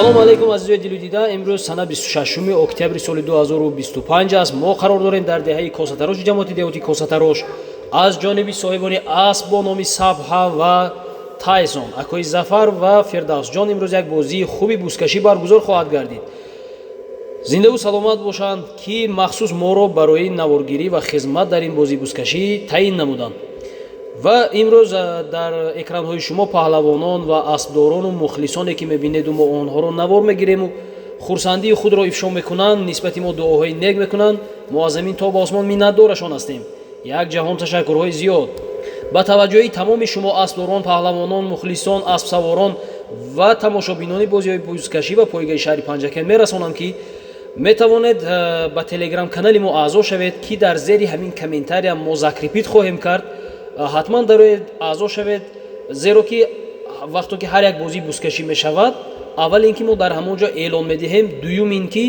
Ассалому алайкум, азизои дилу дида. Имрӯз сана 26 октябри соли 2025 аст. Мо қарор дорем дар деҳаи Косатароши ҷамоати деҳоти Косатарош. Аз ҷониби соҳибони асб бо номи Сабҳа ва Тайсон, акои Зафар ва Фирдавсҷон, имрӯз як бозии хуби бузкашӣ баргузор хоҳад гардид. Зиндаву саломат бошанд, ки махсус моро барои наворгирӣ ва хизмат дар ин бозии бузкашӣ таъин намуданд. Ва имрӯз дар экранҳои шумо паҳлавонон ва аспдорону мухлисоне, ки мебинеду мо онҳоро навор мегирему хурсандии худро ифшо мекунанд, нисбати мо дуоҳои нек мекунанд. Мо аз замин то ба осмон миннатдорашон ҳастем. Як ҷаҳон ташаккурҳои зиёд. Ба таваҷҷӯҳи тамоми шумо аспдорон, паҳлавонон, мухлисон, аспсаворон ва тамошобинони бозиҳои бузкашӣ ва пойгаи шаҳри Панҷакент мерасонам, ки метавонед ба телеграм-канали мо аъзо шавед, ки дар зери ҳамин комментария мо закрепить хоҳем кард. Ҳатман дароед, аъзо шавед, зеро ки вақто ки ҳар як бозии бузкашӣ мешавад, аввал ин ки мо дар ҳамон ҷо эълон медиҳем, дуюм ин ки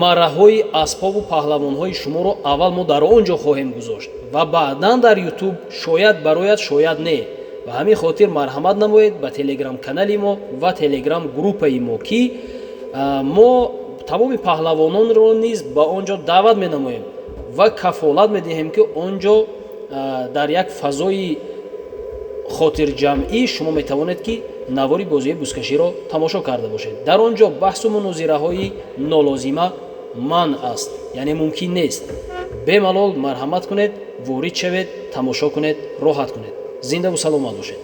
марраҳои аспобу паҳлавонҳои шуморо аввал мо дар он ҷо хоҳем гузошт ва баъдан дар Ютуб шояд барояд, шояд не. Ба ҳамин хотир марҳамат намоед ба телеграм-канали мо ва телеграм группаи мо, ки мо тамоми паҳлавононро низ ба он ҷо даъват менамоем ва кафолат медиҳем, ки он ҷо дар як фазои хотирҷамъӣ шумо метавонед, ки навори бозии бузкаширо тамошо карда бошед. Дар он ҷо баҳсу мунозираҳои нолозима манъ аст, яъне мумкин нест. Бемалол марҳамат кунед, ворид шавед, тамошо кунед, роҳат кунед. Зиндаву саломат бошед.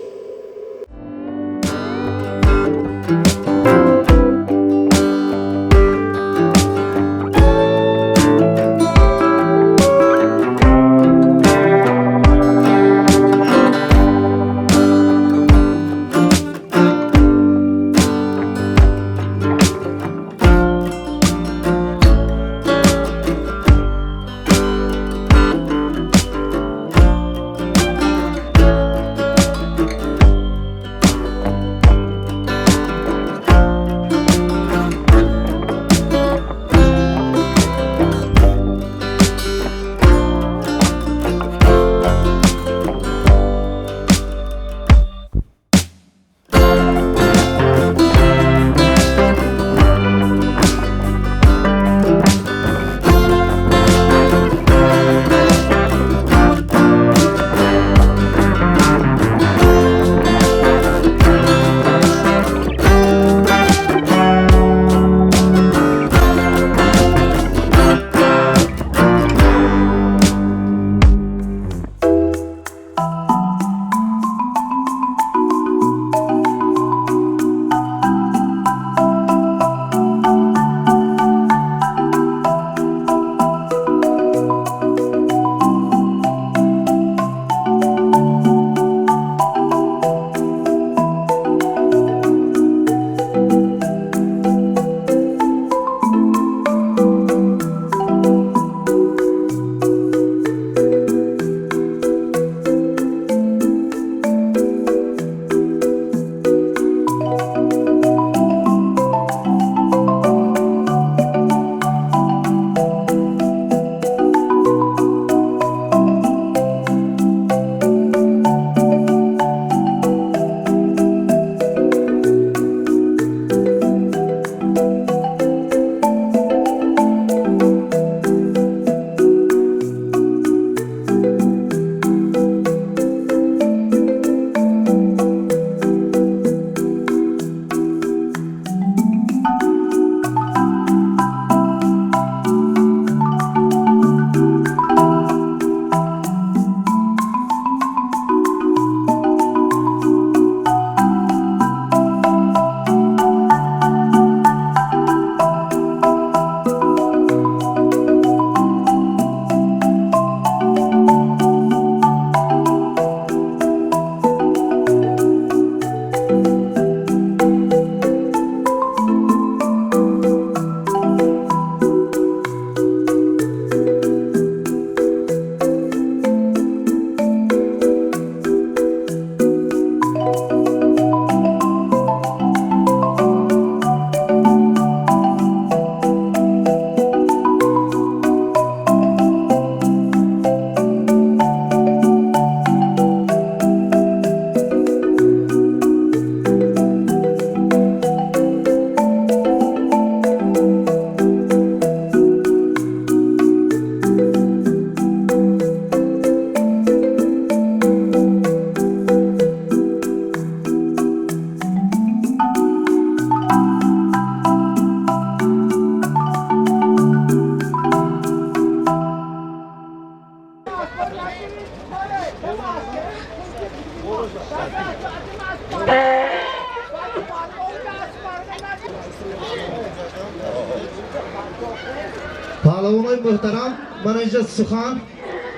Паҳлавонои муҳтарам, ман инҷа сухан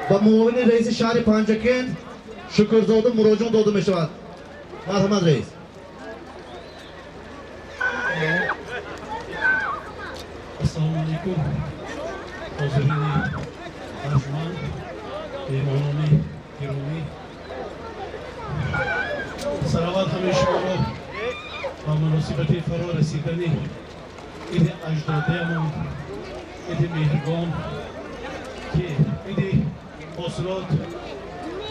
ба муовини раиси шаҳри Панҷакент Шукрзода Муроҷон дода мешавад. Марҳамат, раис. Ассалому алайкум, ҳозирини арҷманд, меҳмонони гиромӣ. Сараввал ҳамаи шуморо ба муносибати фаро расидани иди аҷдодиамон, иди Меҳргон, ки иди ҳосилот,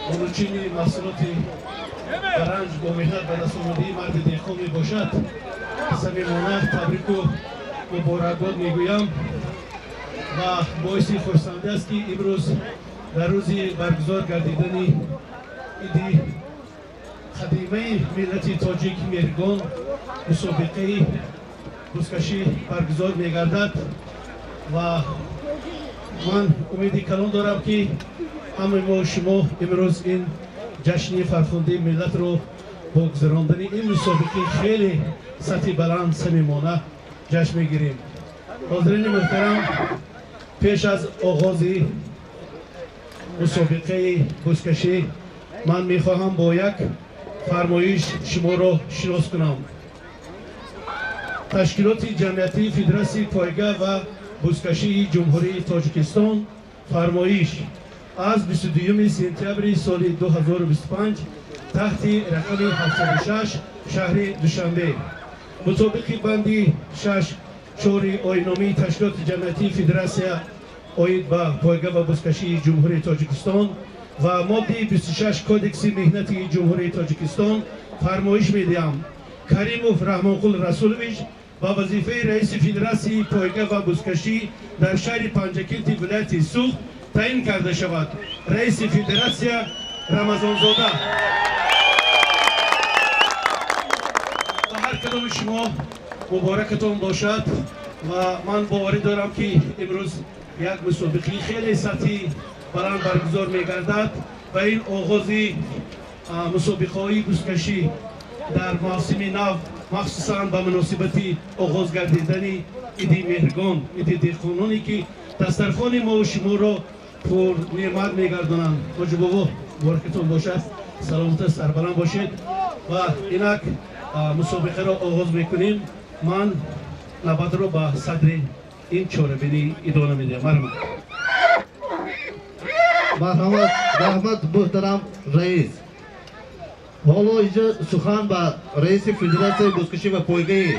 мунучини маҳсулоти баранҷ бо меҳнат ба даст омадаи марди деҳқон мебошад, самимона табрику муборакбод мегӯям ва боиси хурсандӣ аст, ки имрӯз дар рӯзи баргузор гардидани иди қадимаи миллати тоҷик Меҳргон мусобиқаи бузкашӣ баргузор мегардад ва ман умеди калон дорам, ки ҳамаи мо шумо имрӯз ин ҷашни фархундаи миллатро бо гузарондани ин мусобиқаи хеле сатҳи баланд самимона ҷашн мегирем. Ҳозирини муҳтарам, пеш аз оғози мусобиқаи бузкашӣ ман мехоҳам бо як фармоиш шуморо шинос кунам. Ташкилоти ҷамъиятии Федератсияи пойга ва бузкашии Ҷумҳурии Тоҷикистон фармоиш аз 22 сентябри соли 2025 таҳти рақами 76, шаҳри Душанбе. Мутобиқи банди 6.4 оинномаи ташкилоти ҷамъиятии Федератсия оид ба пойга ва бузкашии Ҷумҳурии Тоҷикистон ва моддаи 26 Кодекси меҳнати Ҷумҳурии Тоҷикистон фармоиш медиҳам: Каримов Раҳмонқул Расулович ба вазифаи раиси Федератсияи пойга ва бузкашӣ дар шаҳри Панҷакенти вилояти Суғд таъин карда шавад. Раиси федератсия Рамазонзода. Ба ҳар кадоми шумо муборакатон бошад ва ман боварӣ дорам, ки имрӯз як мусобиқаи хеле сатҳи баланд баргузор мегардад ва ин оғози мусобиқаҳои бузкашӣ дар мавсими нав, махсусан ба муносибати оғоз гардидани иди Меҳргон, иди деҳқононе, ки дастархони мо шуморо пурнеъмат мегардонанд. Ҳоҷибобо, муборакатон бошад, саломата, сарбаланд бошед ва инак мусобиқаро оғоз мекунем. Ман навбатро ба садри ин чорабинӣ идора медиҳам. Марҳамат. Марҳамат, раҳмат, муҳтарам раис. Ҳоло инҷа сухан ба раиси Федератсияи бузкашӣ ва пойгаи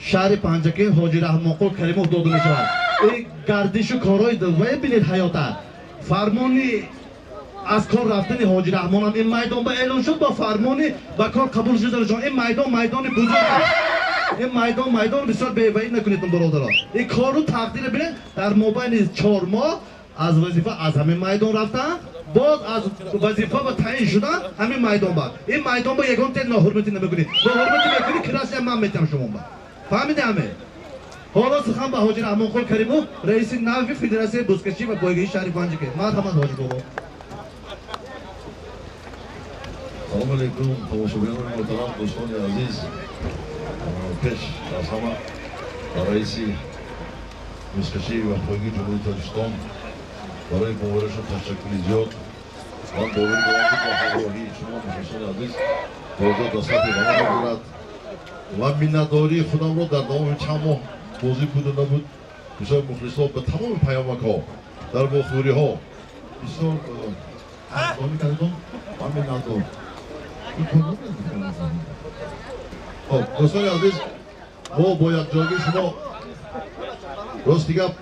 шаҳри Панҷакент Ҳоҷи Раҳмонқул Каримов дода мешавад. Ин гардишу корҳои вая бинед, ҳаёта фармони аз кор рафтани Ҳоҷи Раҳмонам ин майдон ба эълон шуд, бо фармони ба кор қабул шуданашон. Ин майдон майдони бузург аст, ин майдон майдон бисёр беваид накунед, бародаро. Ин кору тақдира бинед, дар мобайни 4 моҳ аз вазифа аз ҳамин майдон рафтан, боз аз вазифа ба таъин шудан ҳамин майдон ба. Ин майдон ба ягон тел ноҳурматӣ намекунед, ноҳурматӣ мекунӣ, красия ман метиҳам шумо ба. Фаҳмиди ҳаме? Ҳоло сухан ба Ҳоҷи Раҳмонқул Каримов, раиси нави Федератсияи бузкашӣ ва пойгаи шаҳри Панҷакент. Марҳамат, ҳоҷи бобо. Салому алейкум, тамошобинони муҳтарам, дӯстони азиз. Пеш аз ҳама ба раиси бузкашӣ ва пойгаи Ҷумҳурии Тоҷикистон барои боваришон ташаккури зиёд. Ман боварӣ дорам, ки бо ҳамроҳии шумо, мухлисони азиз, бозор дар сатҳи баланд мегузарад ва миннатдории худамро дар давоми чанд моҳ бозӣ буду набуд бисёр мухлисон ба тамоми паёмакҳо дар вохӯриҳо бисёр қадрдонӣ кардедон, ман миннатдор. Хоб, дӯстони азиз, мо бо якҷоягии шумо, рости гап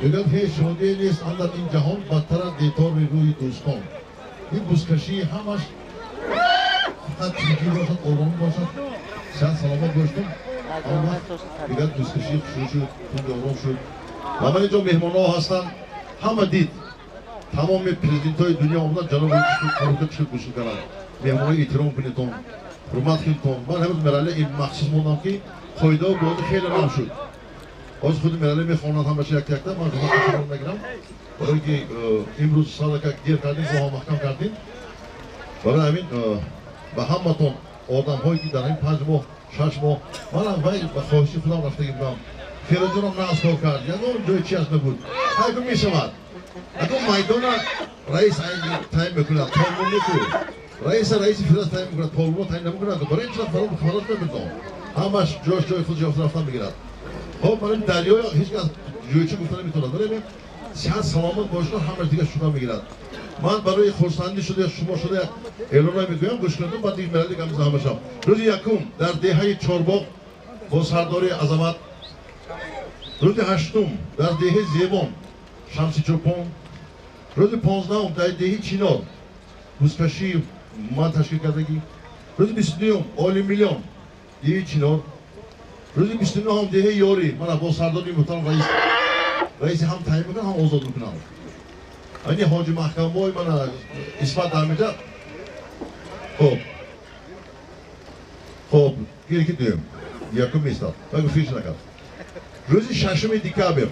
мегӯяд, ҳеҷ шодие нест андар ин ҷаҳон бадтар аз дидори рӯи дӯстон. Ин бузкашӣ ҳамаш фақат тинҷӣ бошад, оромӣ бошад, сиҳат саломат боштум, он вақт дигар бузкашӣ хушрӯ шуд, тунди ором шуд. Ва ман инҷо меҳмонҳо ҳастанд, ҳама дид, тамоми президентҳои дунё омадан, ҷаноби чӣ гусл карданд. Меҳмонҳо эҳтиром кунедтон, ҳурмат кунедтон. Ман ҳамрӯз Мерале махсус мондам, ки қоидаҳо бозӣ хеле нав шуд. Ҳозир худи Мерале мехонад ҳамаша якта якта, ман хизмат мегирам, барое ки имрӯз салака дер кардем, роҳа маҳкам кардем. Барои ҳамин ба ҳаматон одамҳое ки дар ин 5 моҳ 6 моҳ манам вай ба хоҳиши худам рафтагӣ будам. Ферозҷонам нағз кор кард, ягон ҷои чиаш набуд. Ҳайку мешавад. Акун майдона раис таъин мекунад, полвон неку. Раиса раиси федератсия таъин мекунад, полвон таъин намекунад. Барои ин чиза фарод намедонам. Ҳамаш ҷош ҷои худ ёфта рафтан мегирад. Хоб барои дарёя ҳеҷ кас ҷӯйчӣ гуфта наметавонад. Барои сиҳат саломат бошад, ҳамаш дигар шуда мегирад. Ман барои хурсандӣ шуда шумо шуда як эълона мегӯям, гӯш кунед, баъд дигар мелоди гап мезанам ҳамашам. Рӯзи якум дар деҳаи Чорбоғ бо сардори Азамат, рӯзи ҳаштум дар деҳаи Зебон Шамси Чӯпон, рӯзи 15-ум дар деҳаи Чинор бузкашии ман ташкил кардагӣ, рӯзи 22-юм Оли Миллион деҳаи Чинор, рӯзи 29-ум деҳаи Ёрӣ мана бо сардори муҳтарам раис, раиси ҳам таъин мекунам, ҳам озод мекунам. Ани ҳоҷи маҳкамбой мана исмат дар. Хоб хоб гире ки дуюм якум местад вай фиш накард. Рӯзи 6 декабр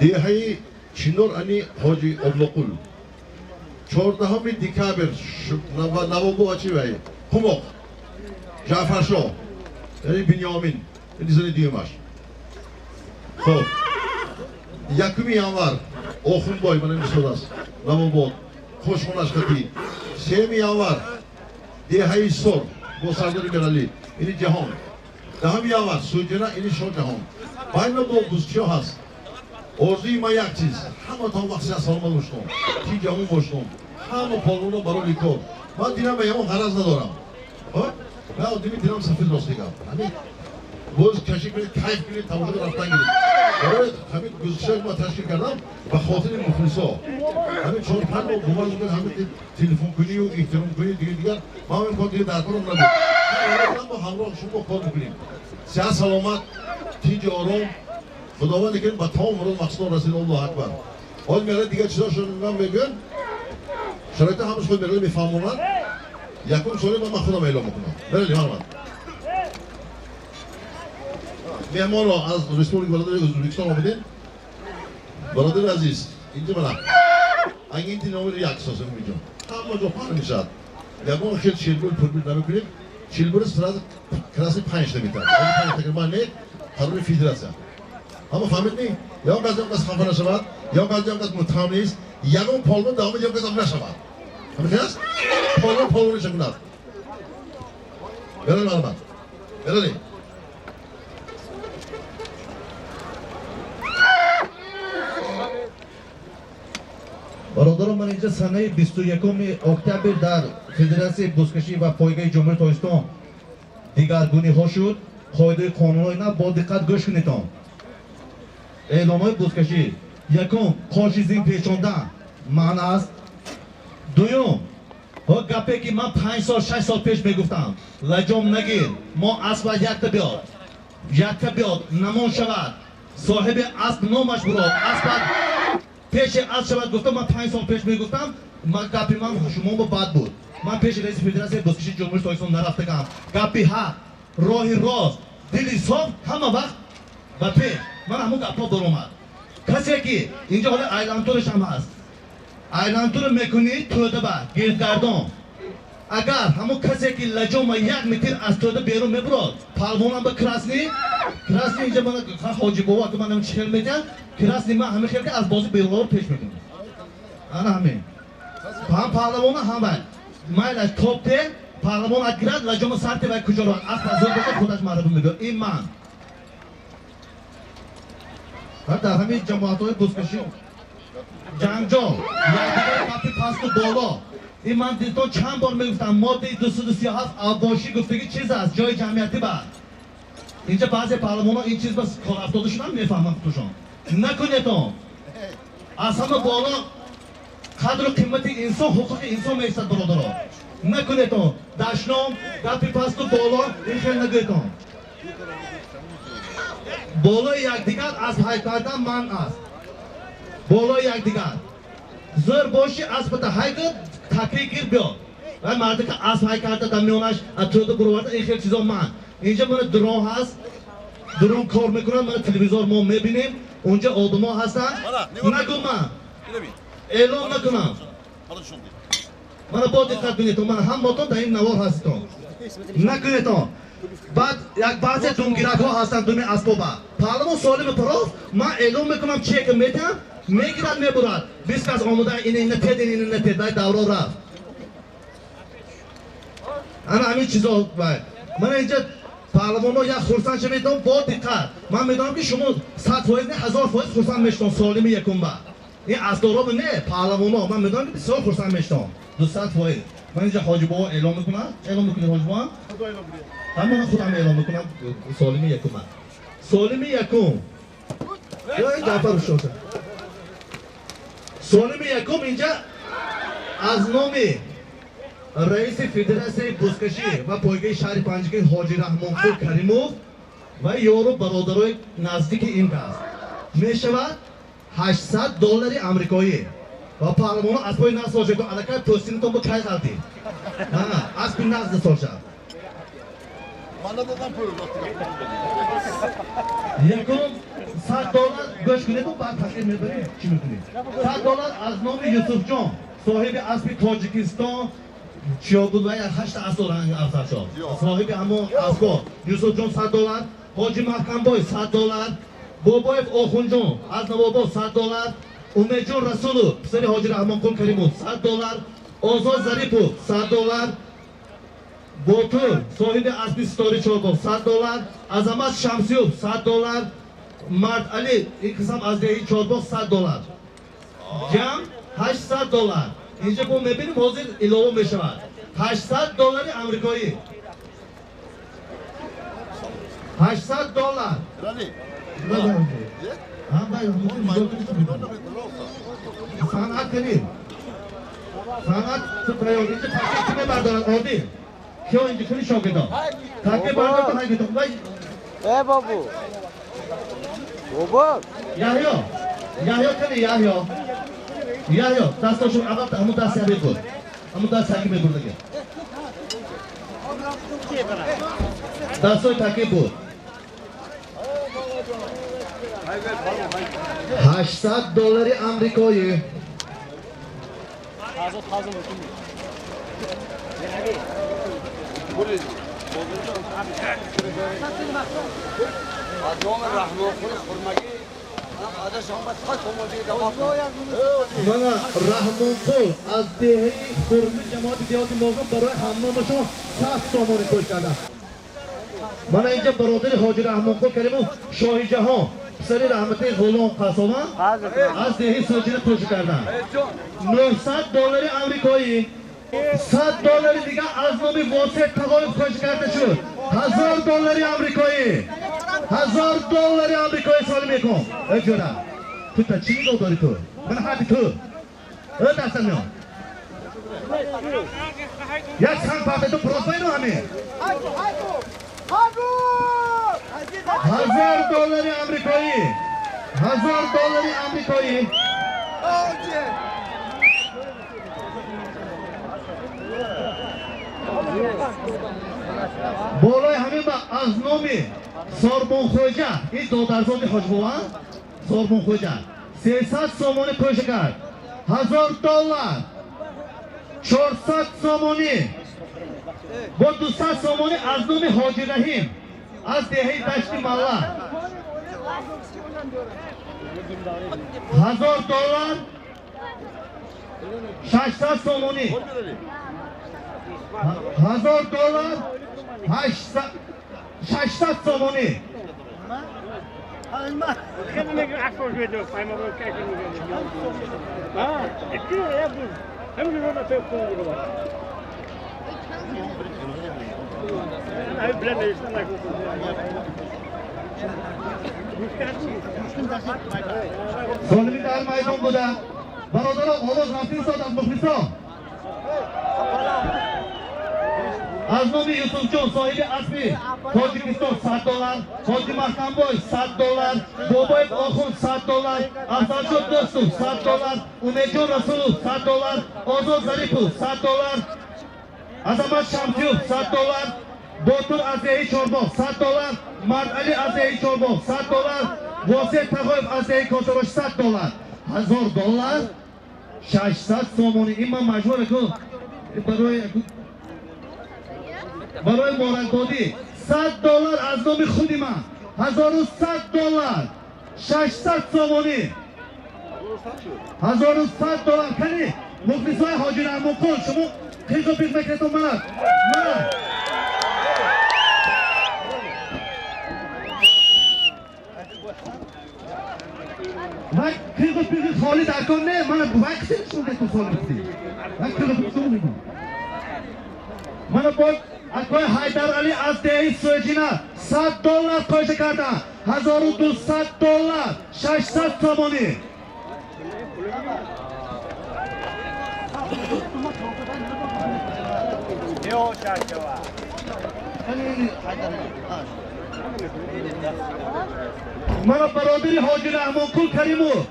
деҳаи Чинор ани ҳоҷи Облоқул, 14 декабр Навобо чи вай Ҳумоқ Ҷаъфаршоҳ яъне Бинёмин ини зани дуюмаш. Хоб 1 январ Охунбой мана мисол аст Навобод хошхонаш хати, 3 январ деҳаи Сор бо сардори Мералӣ ини Ҷаҳон, 10 январ Суҷина ини Шоҳҷаҳон. Байна бо бузчиҳо ҳаст. Орзуи ман як чиз, ҳаматон вақт сиҳат саломат боштон, ки ҷавон боштон, ҳама полвоно барои кор. Ман дилам ба ягон ғараз надорам. Ман одими дилам сафед рост мегам. Ҳамин боз кашӣ кунед, кайф кунед, тамошо рафтан гиред. Барои ҳамин гузиша ман ташкил кардам ба хотири мухлисо. Ҳамин 4-5 моҳ бовар кунед, ҳамин телефонкунию эҳтиромкунӣ дигар дигар ман ин кор дигар дар корам набуд. Мо ҳамроҳ шумо кор мекунем. Сиҳат саломат, тинҷи ором, Худованд карим ба тамом мурод мақсудон расид. Аллоҳу акбар. Ҳол мерад дигар чизошо ман мегӯям, шароита ҳамаш худ мерад мефаҳмонад. Якум соли ман худам эълон мекунам. Мерали марҳамат. Меҳмонро аз Республики бародари Ӯзбекистон омадем. Бародари азиз, инҷа мана агенти номери 1 созем инҷо. Ҳама ҷо паҳн мешавад. Ягон хел чилбур пурбур намекунем. Чилбур сразу красный 5 наметавад. 5 ман не, қарори федератсия. Ҳама фаҳмид ни? Ягон кас ягон кас хафа нашавад, ягон кас ягон кас муттаҳам нест, ягон полвон давоми ягон кас нашавад. Ҳамин хел аст? Полвон полвониша кунад. Берали марҳамат. Берали. Бародарон, ман инҷа санаи 21 октябр дар Федератсияи бузкашӣ ва пойгаи Ҷумҳурии Тоҷикистон дигаргуниҳо шуд. Қоидаи қонунҳои нав бо диққат гӯш кунедон. Эълонҳои бузкашӣ: якум, қоши зин печондан манъ аст. Дуюм, гапе ки ман 5 сол 6 сол пеш мегуфтам, лаҷом нагир, мо асп якта биёд, якта биёд, намон шавад, соҳиби асп номаш бурод, асп пеши асп шавад. Гуфтам ман 5 сол пеш мегуфтам, ман гапи ман шумо бо бад буд. Ман пеши раиси Федератсияи бузкашии Ҷумҳурии Тоҷикистон нарафтагам. Гапи ҳақ, роҳи рост, дили соф ҳама вақт ба пеш. Ман ҳамон гапҳо баромад. Касе ки инҷо ҳола айлантураш ҳам ҳаст, айлантур мекунӣ тӯда ба гирдгардон. Агар ҳамон касе ки лаҷома 1 метр аз тӯда берун мебурод, палвонам ба красный, красный инҷа мана ҳоҷи бобо ки манам чӣ хел медиҳад, красный ман ҳамин хел ки аз бозӣ берунро пеш мекунам. Ана ҳамин. Ҳам паҳлавона ҳам вай. Майлаш топте, паҳлавон агирад, лаҷома сарте вай куҷо равад. Асп аз зӯр бошад, худаш маърифат мебиёд. Ин ман. Ва дар ҳамин ҷамоатҳои бузкашӣ ҷанҷол, якдигар гапи пасту боло. Ин ман дилтон чанд бор мегуфтам, моддаи 237 авбошӣ гуфтагӣ чиз аст, ҷои ҷамъиятӣ ба. Инҷа баъзе паҳлавонҳо ин чиз ба кор афтода шудам, мефаҳмам худшон. Накунедон. Аз ҳама боло қадру қимати инсон, ҳуқуқи инсон меистад, бародаро. Накунедон. Дашном, гапи пасту боло, ин хел нагӯедон. Болои якдигар асп ҳай кардан манъ аст. Болои якдигар. Зӯр боши аспата ҳай кун, такрӣ гир биё. Вай марде ки асп ҳай карда дар миёнаш аз тӯда буроварда, ин хел чизо манъ. Инҷа мана дрон ҳаст, дрон кор мекунад, мана телевизор мо мебинем, унҷа одамо ҳастанд. Нагӯ ман. Эълон накунам. Мана бо диққат кунед, мана ҳаммотон дар ин навор ҳаститон. Накунедон. Баъд як баъзе думгиракҳо ҳастанд думи асбоба. Паҳлавон солими пароф, ман эълон мекунам чек метиҳам, мегирад мебурад. 20 кас омода ина ина тед ина ина тед дай давро рафт. Ана ҳамин чизо вай. Мана инҷа паҳлавонҳо як хурсанд шаведон бо диққат. Ман медонам ки шумо 100% не 1000% хурсанд мешудон солими якумба. Ин асдоробу не паҳлавонҳо. Ман медонам ки бисёр хурсанд мешудон. 200%. Ман инҷа ҳоҷибобо эълон мекунам. Эълон мекунед ҳоҷибобо? Ҳамон худам эълон мекунам солими якума. Солими якум. Ё Ҷаъфар шоша. Солими якум инҷа аз номи раиси федератсияи бузкашӣ ва пойгаи шаҳри Панҷакент Ҳоҷи Раҳмонқул Каримов ва ёру бародарои наздики ин кас мешавад 800 доллари амрикоӣ. Ва паҳлавонҳо аспои нағз сошед, аллакай пӯстинатон бо кай ғалтид. Аспи нағз сошад. Якум 100 доллар гӯш кунед, баъд тақдир мебарем чӣ мекунед. 100 доллар аз номи Юсуфҷон, соҳиби аспи Тоҷикистон, чиё буд ва 8 асп доранд афсаршо. Соҳиби ҳамон аспҳо Юсуфҷон 100 доллар, Ҳоҷи Маҳкамбой 100 доллар, Бобоев Охунҷон аз Навобод 100 доллар, Умедҷон Расулов писари Ҳоҷи Раҳмонқул Каримов 100 доллар, Озод Зарипов 100 доллар, Ботур соҳиби аспи ситори Чорбоғ 100 доллар, Азамат Шамсиёв 100 доллар, Мард Али ин қисм аз деҳи Чорбоғ 100 доллар. Ҷамъ 800 доллар. Инҷа бо мебинем ҳозир илова мешавад. 800 доллари амрикоӣ. 800 доллар. Санъат кунед. Санъат ту тайёр. Инҷа таке ки мебардорад одил. Киё инҷа куни шогирдон. Таке бардор ҳайгитон. Э бобу. Бобо. Яҳё. Яҳё кани Яҳё. Яҳё дастошон аввал ҳамон даст я мебурд. Ҳамон даст таки мебурд дига. Дастҳои таки буд. 800 доллари амрикоӣ. Мана Раҳмонқул аз деҳаи Хурми ҷамоати деҳоти Мозон барои ҳамномашон 100 сомонӣ кӯш карданд. Мана инҷа бародари Ҳоҷи Раҳмонқул Каримов Шоҳиҷаҳон писари раҳмати Ғулом Қасован аз деҳаи Соҷина кӯш карданд. 900 доллари амрикоӣ. 100 доллари дигар аз номи Восеъ Тағоев кӯш карда шуд. 1000 доллари амрикоӣ. 1000 доллари амрикоӣ соли мекун. Эй ҷӯра, ту та чӣ нигоҳ дорӣ ту? Ман ҳади ту. Э дастам меон. Як санг парта ту просто ҳамин. 1000 доллари амрикоӣ. 1000 доллари амрикоӣ. Болои ҳамин ба аз номи Сорбонхоҷа, ин додарзоди ҳоҷбобан, Сорбонхоҷа 300 сомонӣ кӯша кард. 1000 доллар, 400 сомонӣ, бо 200 сомонӣ аз номи Ҳоҷи Раҳим аз деҳаи Дашти Малла. 1000 доллар, 600 сомонӣ. 1000 доллар, 600 сомонӣ. Солими дар майдон буда. Бародарон, овоз рафтин сод аз мухлисон. Аз номи Юсуфҷон соҳиби аспи Тоҷикистон 100 доллар, Ҳоҷи Маҳкамбой 100 доллар, Бобоев Охун 100 доллар, Афзалшоҳ Дӯстов 100 доллар, Умедҷон Расулов 100 доллар, Озод Зарипов 100 доллар, Азамат Шамсиёв 100 доллар, Ботур аз деҳаи Чорбоғ 100 доллар, Мардали аз деҳаи Чорбоғ 100 доллар, Восеъ Тағоев аз деҳаи Косарош 100 доллар. 1000 доллар, 600 сомонӣ. Ин ман маҷбур мекунам. Барои муборакбодӣ $100 аз номи худи ман, $1100, 600 сомонӣ, $1100. Кани мухлисои Ҳоҷи Раҳмонқул, шумо қиқу пиқ мекунедтон мана мана. Вай қиқу пиқи холӣ дар кор не, мана вай қисми шумо декун холӣ бисӣ. Вай қиқу пиқи шумо мекун. Мана боз акои Ҳайдар Алӣ аз деҳаи Сӯҷина $100 қоиша карданд, $1200, 600 сомонӣ. Мана бародари Ҳоҷи Раҳмонқул Каримов,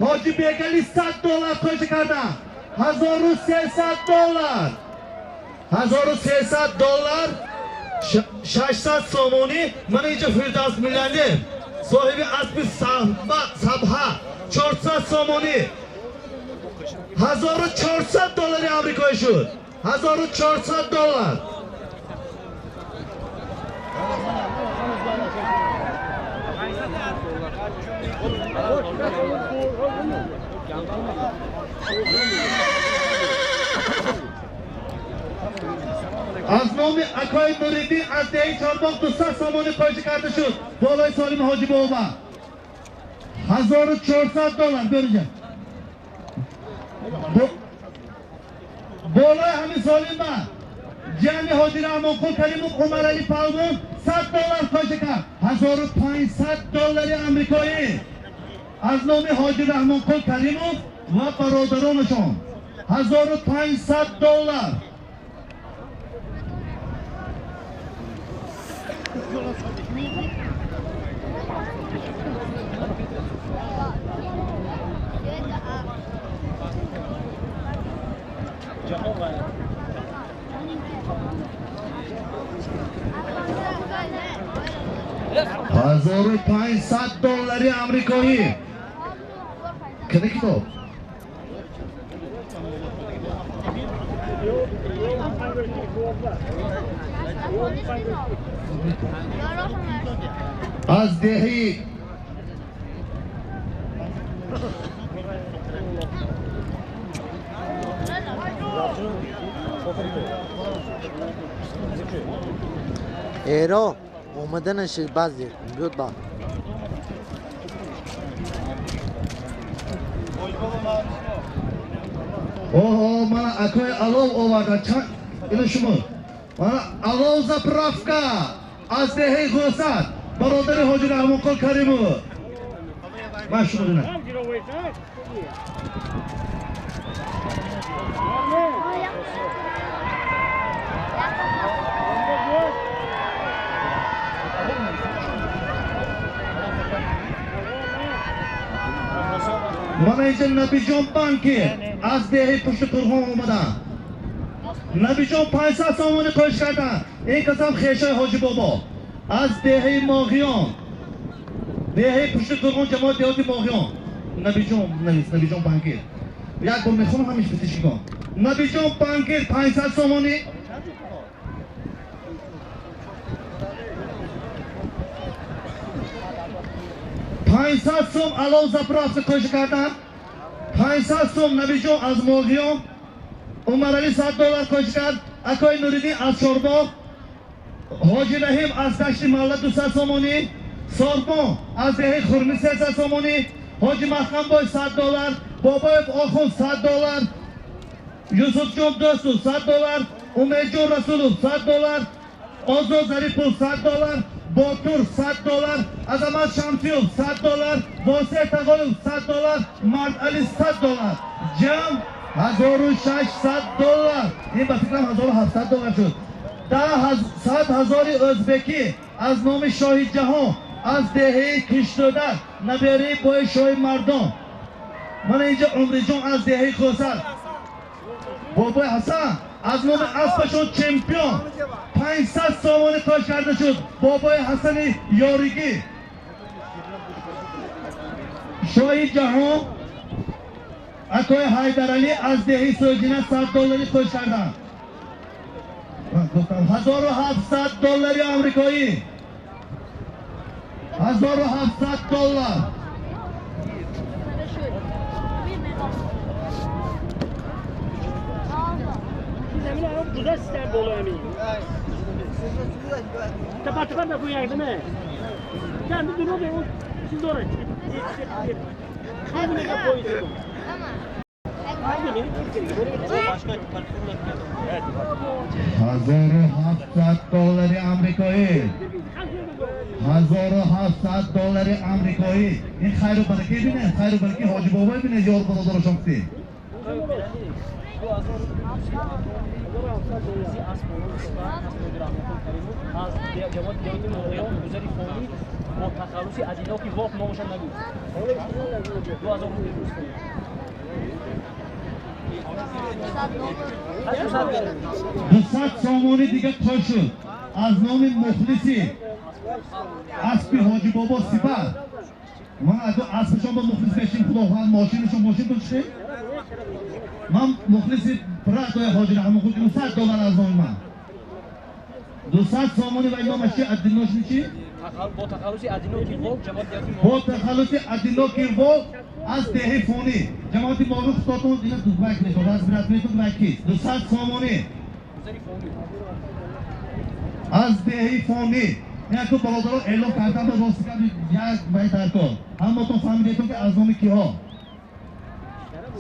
Ҳоҷи Бегали $100 қоиша карданд, $1300, $1300, 600 сомонӣ. Мана инҷа Фирдавс миллионер соҳиби аспи Сабҳа 400 сомонӣ, $1400 амрикоӣ шуд, $1400. Аз номи акои Нуриддин аз деҳаи Чорбоғ 200 сомонӣ қоиша карда шуд болои Солими Ҳоҷи Боба, $1400 бериҷа. Болои ҳамин Солима ҷамъи Ҳоҷи Раҳмонқул Каримов Умарали Палвон $100 қоиша кард, $1500 амрикоӣ аз номи Ҳоҷи Раҳмонқул Каримов ва бародаронашон, $1500. $1500 амрикоӣ. Кани китоб? Аз деҳаи Эро омаданаш баъзе биёд ба. Оҳо, мана акои алов оварда. Чанд ина шумо? Мана алов заправка аз деҳаи Ғӯсат, бародари Ҳоҷи Раҳмонқул Каримов. Ман шумо дина. Мана инҷа Набиҷон банки аз деҳаи Пушти Қурғон омаданд. Набиҷон 500 сомонӣ қоиш карданд. Ин касам хешои Ҳоҷи Бобо аз деҳаи Моғиён, деҳаи Пушти Қурғон, ҷамоати деҳоти Моғиён. Набиҷон навис, Набиҷон банкир. Як бор мехонам ҳамиш битишигон. Набиҷон банкир 500 сомонӣ. 500 сом алов заправка қоиша карданд. 500 сом Набиҷон аз Моғиён. Умарали $100 қоиша кард. Акои Нуриддин аз Чорбоғ, Ҳоҷи Раҳим аз Дашти Малла 200 сомонӣ, Сорбон аз деҳаи Хурмӣ 300 сомонӣ, Ҳоҷи Маҳкамбой $100, Бобоев Охун $100, Юсуфҷон Дӯстов $100, Умедҷон Расулов $100, Озод Зарипов $100, Ботур $100, Азамат Шамсиев $100, Восеъ Тағоев $100, Мардали $100. Ҷамъ $1600. Ин ба фикрам $1700 шуд. 100,000 ӯзбекӣ аз номи Шоҳи Ҷаҳон аз деҳаи Киштода, набераи бои Шоҳи Мардон. Мана инҷа Умриҷон аз деҳаи Хӯсар, Бобои Ҳасан аз номи аспашон чемпион 500 сомонӣ кош карда шуд. Бобои Ҳасани Ёригӣ. Шоҳи Ҷаҳон акои Ҳайдаралӣ аз деҳаи Сӯҷина $100 кош карданд. Гуфтам 1700 доллари амрикоӣ. 1700 доллар. $1700 доллари амрикоӣ. 1700 доллари амрикоӣ. Ин хайру баракӣ бинед, хайру баракӣ ҳоҷи бобой бинед, ёр бародарашон кти. Бо тахаллуси Адиноки Вок номашон нагуфт. 2000 рубл. 200 сомонӣ дига то шуд аз номи мухлиси аспи ҳоҷи бобо Сипар. Ман аспашон ба мухлис мешим, худо хоҳад мошинашон мошин бошед. Ман мухлиси пратои ҳоҷи Раҳмонқул 200 доллар аз номи ман. 200 сомонӣ ва номаш чи? Адиношни чи? Бо тахаллуси Адиноки Вок ҷамоати деҳоти Бо тахаллуси Адиноки Вок аз деҳи Фонӣ. Ҷамоати Мовӣ худотон ина дузбак мешавад, аз братметон ва кист. 200 сомонӣ аз деҳи Фонӣ. Яку бародаро эълон кардам ба рости як вай даркор. Ҳаматон фаҳмидетон ки аз номи киҳо.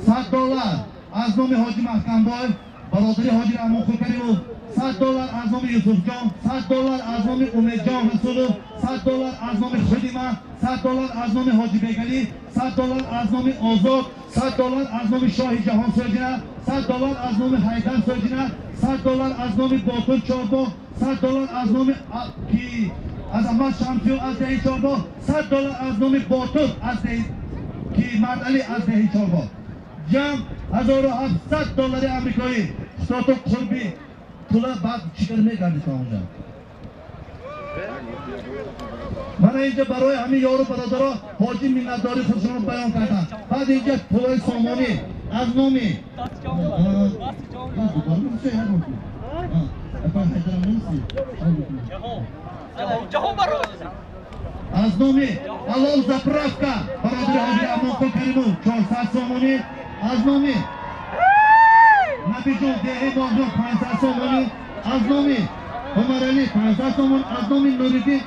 100 доллар аз номи ҳоҷи Маҳкамбой, бародари ҳоҷи Раҳмонқул Каримов. 100 доллар аз номи Юсуфҷон, 100 доллар аз номи Умедҷон Расулов, 100 доллар аз номи худи ман, 100 доллар аз номи ҳоҷи Бегалӣ, 100 доллар аз номи Озод, 100 доллар аз номи Шоҳи Ҷаҳон Соҷина, 100 доллар аз номи Ҳайдар Соҷина, 100 доллар аз номи Ботур Чорбоғ, 100 доллар аз номи ки аз Аҳмад Шамсиёв аз деҳи Чорбоғ, 100 доллар аз номи Ботур аз деҳи ки Мардалӣ аз деҳи Чорбоғ. Ҷамъ 1700 доллари амрикоӣ. Худото қурби пула баъд чӣ кар мегардид онҷа. Мана инҷа барои ҳамин ёру бародаро ҳоҷи миннатдории худшонро баён карданд. Баъд инҷа пулои сомонӣ аз номи аз номи Алол заправка бародари ҳоҷи Раҳмонқул Каримов 400 сомонӣ, аз номи Набиҷон деҳи Моҳрон 500 сомонӣ, аз номи Умаралӣ 500 сомонӣ, аз номи Нуриддин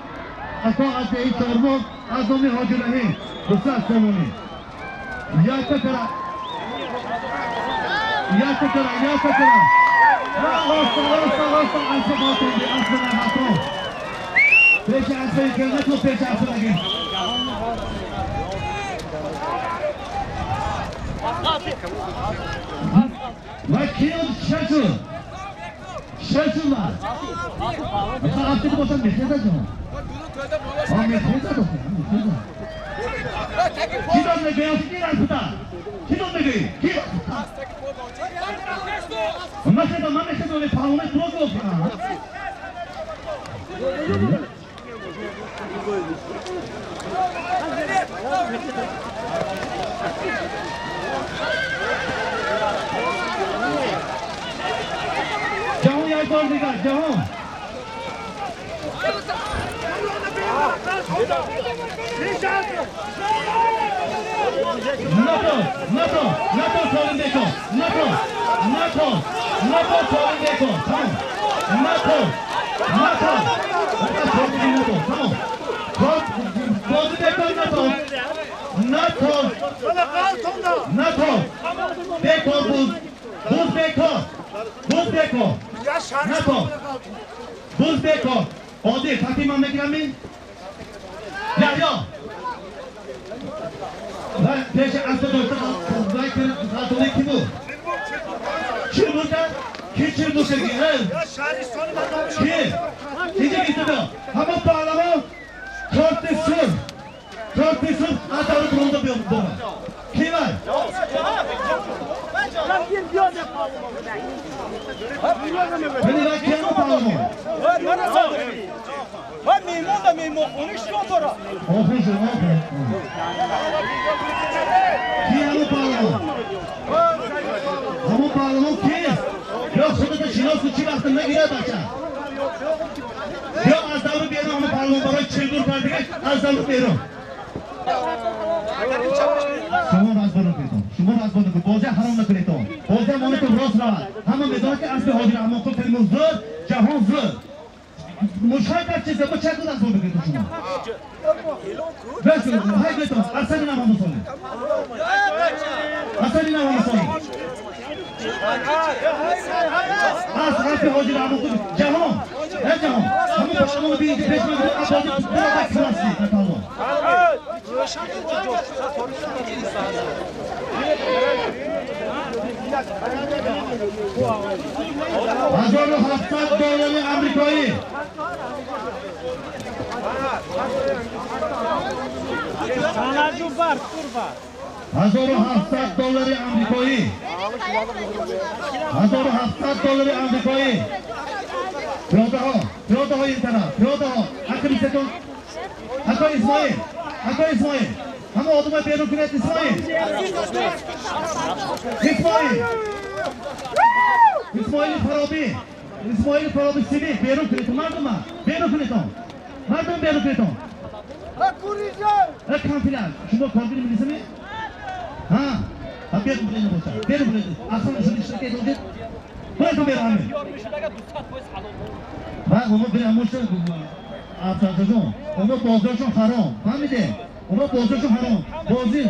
ако аз деҳи Чорбоғ, аз номи ҳоҷи Раҳим 200 сомонӣ. Якта кара, якта кара, якта кара. Оста, оста, оста, аспа ғалтонди, аспа нағалтон. Пеши аспа икелна ту, пеши аспа нагир. Ва киёд шашу? Шашу ва? Афти бошад мехезад ҷон. Мехезад, мехезад. Чӣ дод мегӯӣ? Ки рафта? Чӣ дод мегӯӣ? Ки? Ман хезам, ман мехезам, паҳлавони туро гуфт. Ҷаҳон як бор дигар, ҷаҳон. Нато, нато, нато Солимбеко, нато, нато, нато Солимбеко, тамом. Нато, нато, нато, тамом. Бозибеко нато, нато, нато, беко буз, буз беко, буз беко, нато, буз беко. Одил, тақдим ман мегирам ин? Яҳё. Ва пеши аспа дошта вай ғалтони ки буд? Чӣ буд? Ки чӣ буд? Ки? Инҷа гирифта. Ҳамон паҳлавон корти сурх, корти сурх аз даври буронда бомад. Ки вай? Бини вай ки ҳамон паҳлавон? Меҳмон да меҳмонхона шо дора. Охир шуд, охир. Ки ҳамон паҳлавон? Ҳамон паҳлавон кист? Биё худата шинос кун, чӣ вақта нагирад бача. Биё аз давру берун, ҳама паҳлавон барои чилдур кардигаш аз давру берун. Шумо разбор накунедон, шумо разбор накунед, бозия ҳаром накунедон. Бозия монитон рост равад. Ҳама медонад ки аспи Ҳоҷи Раҳмонқул Каримов зӯр, ҷаҳон зӯр. Мушхай кар чизе, бо чакун разбор накунедон шумо. Бес, ҳай гӯйтон, асари нам ҳама солим. Асари нам ҳама солим. Аз аспи Ҳоҷи Раҳмонқул ҷаҳон, эй ҷаҳон. Ҳама паҳлавоно биёед пеш ман, бозӣ бирава класси, паҳлавон. $1700 амрикоӣ. $1700 амрикоӣ. $1700 амрикоӣ. Пиёдаҳо, пиёдаҳо ин тараф, пиёдаҳо. Ақиб истетон. Акои Исмоил, акои Исмоил. Ҳама одамои берун кунед, Исмоил. Исмоил. Исмоили Фаробӣ. Исмоили Фаробӣ сиви берун кунед, мардума. Берун кунедон. Мардум берун кунедон. Э кампилар, шумо коргири милисами? Ҳа. Ҳа берун кунед бошад. Берун кунед. Аслан шуни иштирок этонед. Берун берун ҳаме. Ва оно бир амоша Афсарҷон, оно бозиашон ҳаром. Фаҳмиде? Оно бозиашон ҳаром. Бозӣ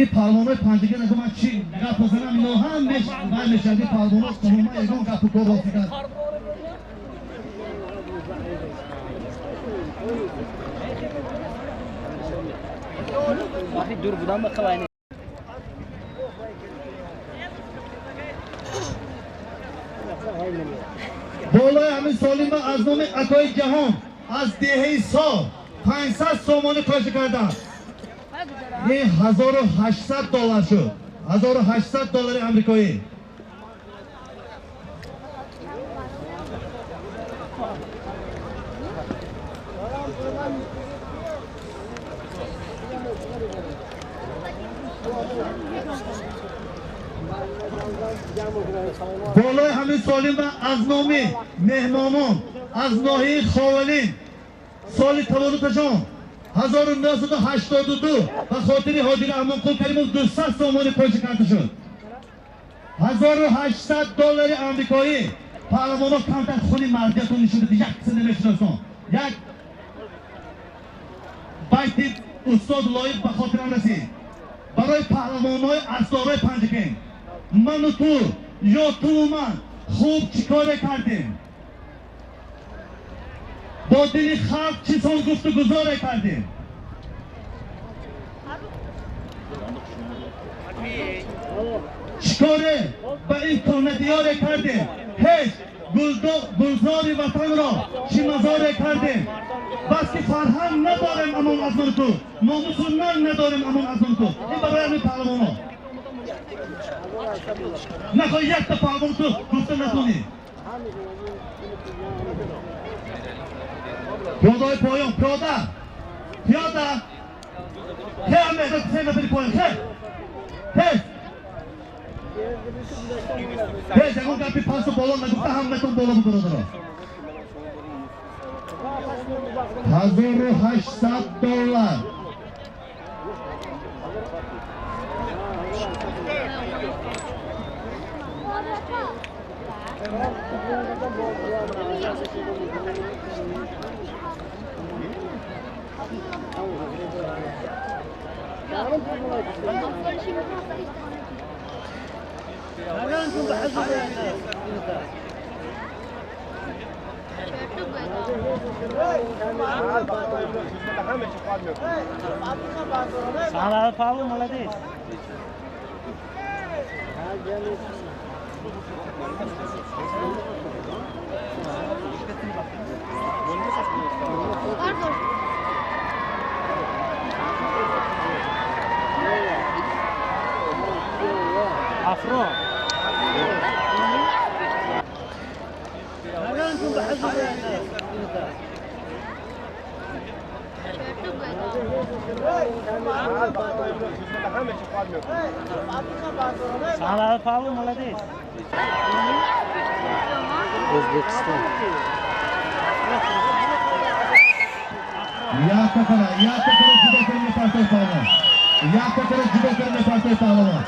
ин паҳлавонои панҷага нагу ман чӣ гап бозанам, ино ҳам вай мешавад. Ин паҳлавоно тамоман ягон гапу кор рост дигар. Дур будан ба қалай. Болои ҳамин солима аз номи акои ҷаҳон аз деҳаи Со 500 сомонӣ қоша карданд. Ин $1800 шуд. $1800 амрикоӣ. Болои ҳамин солима аз номи меҳмонон аз ноҳияи Ховалин соли таваллудашон 1982 ба хотири Ҳоҷи Раҳмонқул Каримов 200 сомонӣ қоша карда шуд. $1800 амрикоӣ. Паҳлавоно камтар хуни мардиятон нишон дид, як киса намешиносон. Як байти устод Лоиқ ба хотирам расид. Барои паҳлавонҳои асдорои Панҷакент: ману ту ё туву ман хуб чӣ коре кардем, бо дили халқ чӣ сон гуфтугузоре кардем. Чӣ коре ба ин кӯҳнадиёре кардем, ҳеҷ гулзори ватанро чӣ мазоре кардем. Бас ки фарҳанг надорем амон аз ман ту, номусу нанг надорем амон аз ман ту. Ин барои ҳамин паҳлавоно. Нахоҳӣ якта паҳлавон ту гуфта натонӣ. Пиёдаҳои поён, пиёда, пиёда. Хе ҳаме, се нафари поён, хе. Тез. Тез, ягон гапи пасту боло нагуфта ҳаматон боло бубародаро. $1800. Павло, молодец. Афро. O'zbekiston. Якта кара ҷудо кара мепартои паҳлавон. Якта кара ҷудо кара мепартои паҳлавон.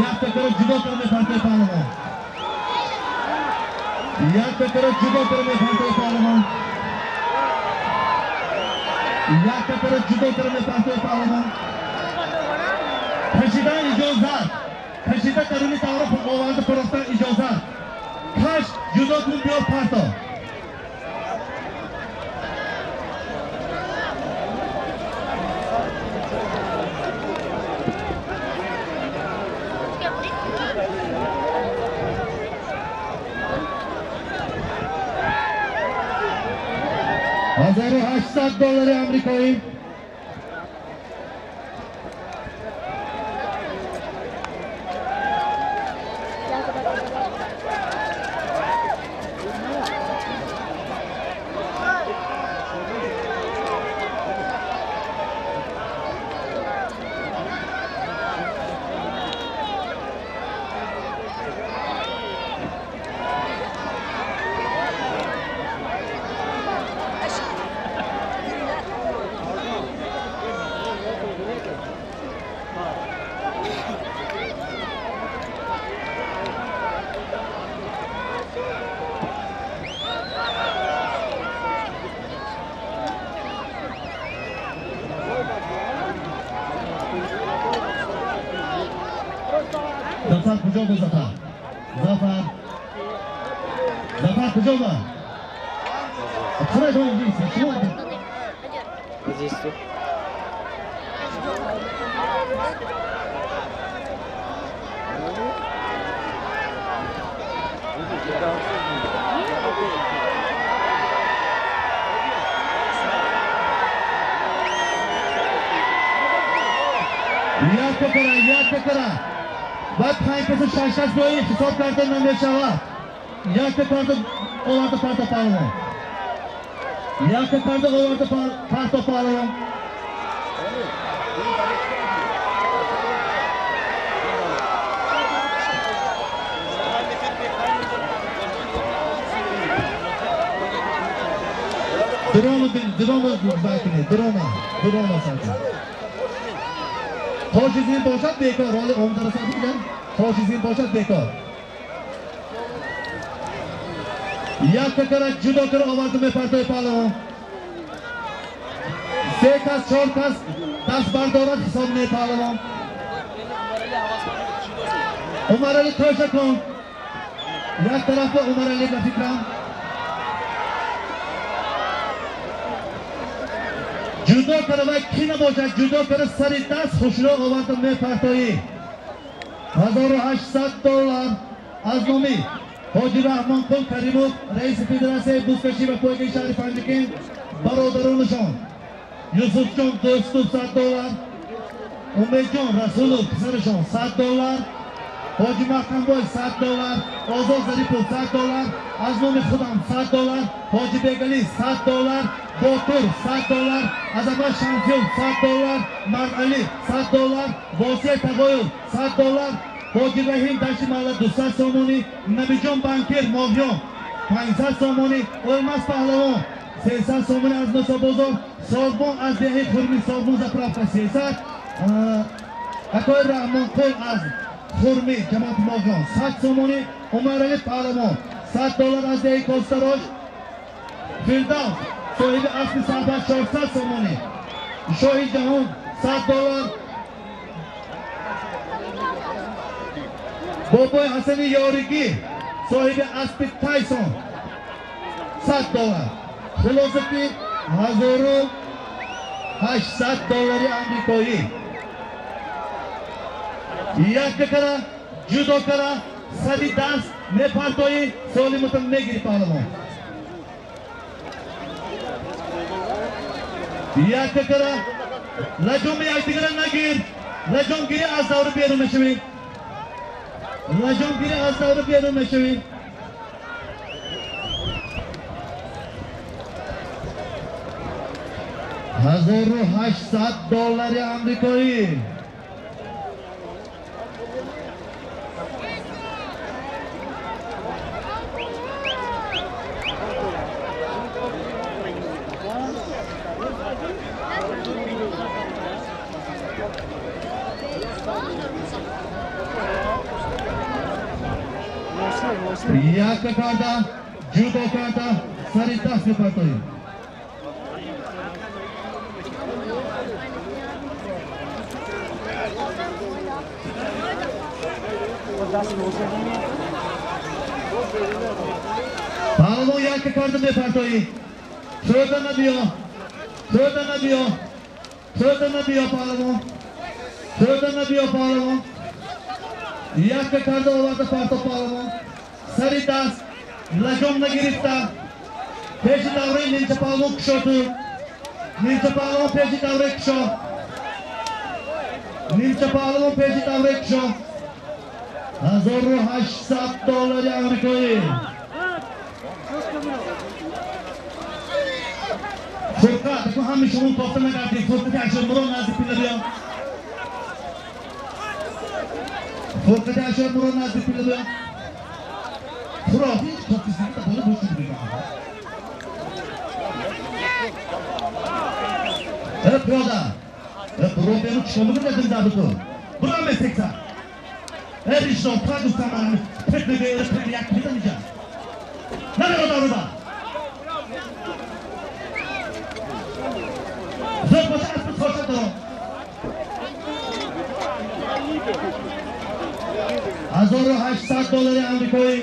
Якта кара ҷудо кара мепартои паҳлавон. Якта кара ҷудо кара мепартои паҳлавон. Якта кара ҷудо кара мепартои паҳлавон. Кашидан иҷозат. Кашида даруни давра оварда партофтан иҷозат. Каш ҷудо кун, биё парто. $1800 амрикоӣ. Зафар куҷо буд? Зафар, Зафар, Зафар куҷо буд? Чаро инҷо шумо? Якта кара, якта кара. Баъд панҷ касу шаш шаш дои ҳисоб карда намешавад. Якта карда оварда парто паҳлавон. Якта карда оварда парто паҳлавон. Дрона, дрона бакунед, дрона, дрона саркунед. Тошизин бошад бекор, ҳоли омада расад дигар. Тошизин бошад бекор. Якта кара ҷудо кара оварда мепартои паҳлавон. Се кас, чор кас даст бардорад ҳисоб не паҳлавон. Умарали тоша кун. Як тарафа Умарали ба фикрам. Ҷудо кара вай ки набошад, ҷудо кара сари даст хушро оварда мепартоӣ. $1800 аз номи ҳоҷи Раҳмонқул Каримов, раиси федератсияи бузкашӣ ва пойгаи шаҳри Панҷакент, бародаронашон Юсуфҷон Дӯстов $100, Умедҷон Расулов писарашон $100, ҳоҷи Маҳкамбой $100, Озод Зарипов $100, аз номи худам $100, ҳоҷи Бегалӣ $100, Ботур $100, Азамат Шамсиёв $100, Мардалӣ $100, Восия Тағоев $100, ҳоҷи Раҳим Дашти маҳалла 200 сомонӣ, Набиҷон Банкир Моҳиён 500 сомонӣ, Олмас Паҳлавон 300 сомонӣ аз Мусобозор, Сорбон аз деҳаи Хурми Сорбон заправка 300, Акои Раҳмонқул аз Хурми ҷамоати Моҳиён 100 сомонӣ, Умарали Паҳлавон $100 аз деҳаи Костарош, Фирдавс соҳиби аспи сарбар 400 сомонӣ, Шоҳи Ҷаҳон $100, Бобои Ҳасани Ёригӣ соҳиби аспи Тайсон $100. Хулоса ки $1800 амрикоӣ. Якта кара ҷудо кара сари даст мепартоӣ, солиматон мегирӣ паҳлавон. Якта кара лаҷоми якдигара нагир, лаҷомгирӣ аз давра берун мешавӣ. Лаҷомгирӣ аз давра берун мешавӣ. 1800 доллари амрикоӣ. Якка карда, ҷудо карда, сари даст мепартоем. Паҳлавон якка карда мепартоӣ. Тӯда набиё, тӯда набиё, тӯда набиё паҳлавон, тӯда набиё паҳлавон. Якка карда оварда парто паҳлавон. Сари даст лаҷом нагирифта, пеши давраи нимча паҳлавон кушоду. Нимча паҳлавон пеши давраи кушо. Нимча паҳлавон пеши давраи кушо. 1800 доллари амрикоӣ. Фурқат, аку ҳами шумо кофта нагардед. Фурқати Ашурмурод назди пилла биё. Фурқати Ашурмурод назди пилла биё. Хурофи кофтисанда бола бошед мегӯям. Э пиёда, э буро беру чико мекунед дабиту? Буро месекса. Э ришно пагуста ман пек мегӯяд, пек як мезан инҷа. Нареро даруба. Зуд боша аспи хоша дорам. 1800 доллари амрикоӣ.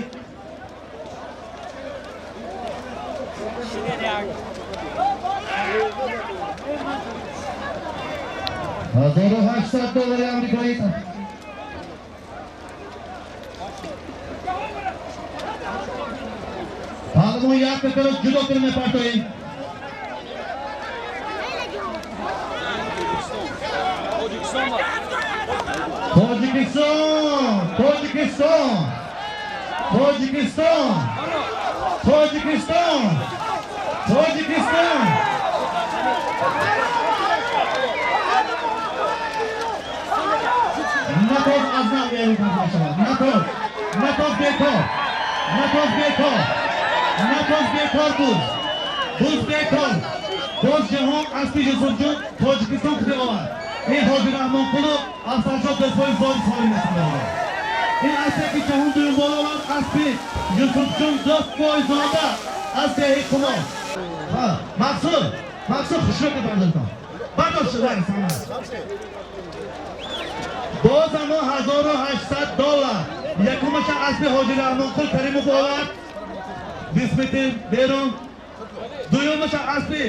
1800 доллари амрикоӣ. Паҳлавон якка кард ҷудо кард мепартоем. Тоҷикистон, Тоҷикистон, Тоҷикистон, Тоҷикистон, Тоҷикистон. Натоз аз нав берун карда шавад. Натоз, натоз бекор, натоз бекор, натоз бекор буд, буз бекор. Боз ҷаҳон аспи Юсуфҷон Тоҷикистон куҷо овард. Ин Ҳоҷи Раҳмонқулов Афзалшоҳ Дастпои зоди соли насиб. Ин аспе ки ҷаҳон дуюм боло овард аспи Юсуфҷон Дастпойзода аз деҳаи Қумон. Мақсуд, Мақсуд хушрӯ ки бардоштам. Бардошт шуда. Боз ҳамон 1800 доллар. Якумаша аспи Ҳоҷи Раҳмонқул Каримов овард. 20 метр берун. Дуюмаша аспи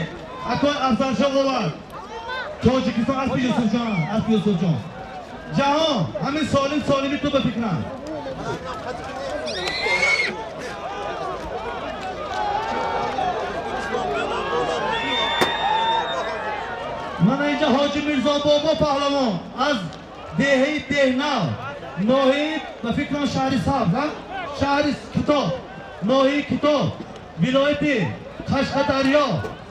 акои Афзалшоҳ овард. Тоҷикистон аспи Юсуфҷон, аспи Юсуфҷон. Ҷаҳон, ҳамин солим солими ту ба фикрам. Мана инҷа Ҳоҷи Мирзобобо паҳлавон аз деҳаи Деҳнав, ноҳияи ба фикрам шаҳри Сабз, шаҳри Китоб, ноҳияи Китоб, вилояти Қашқадарё,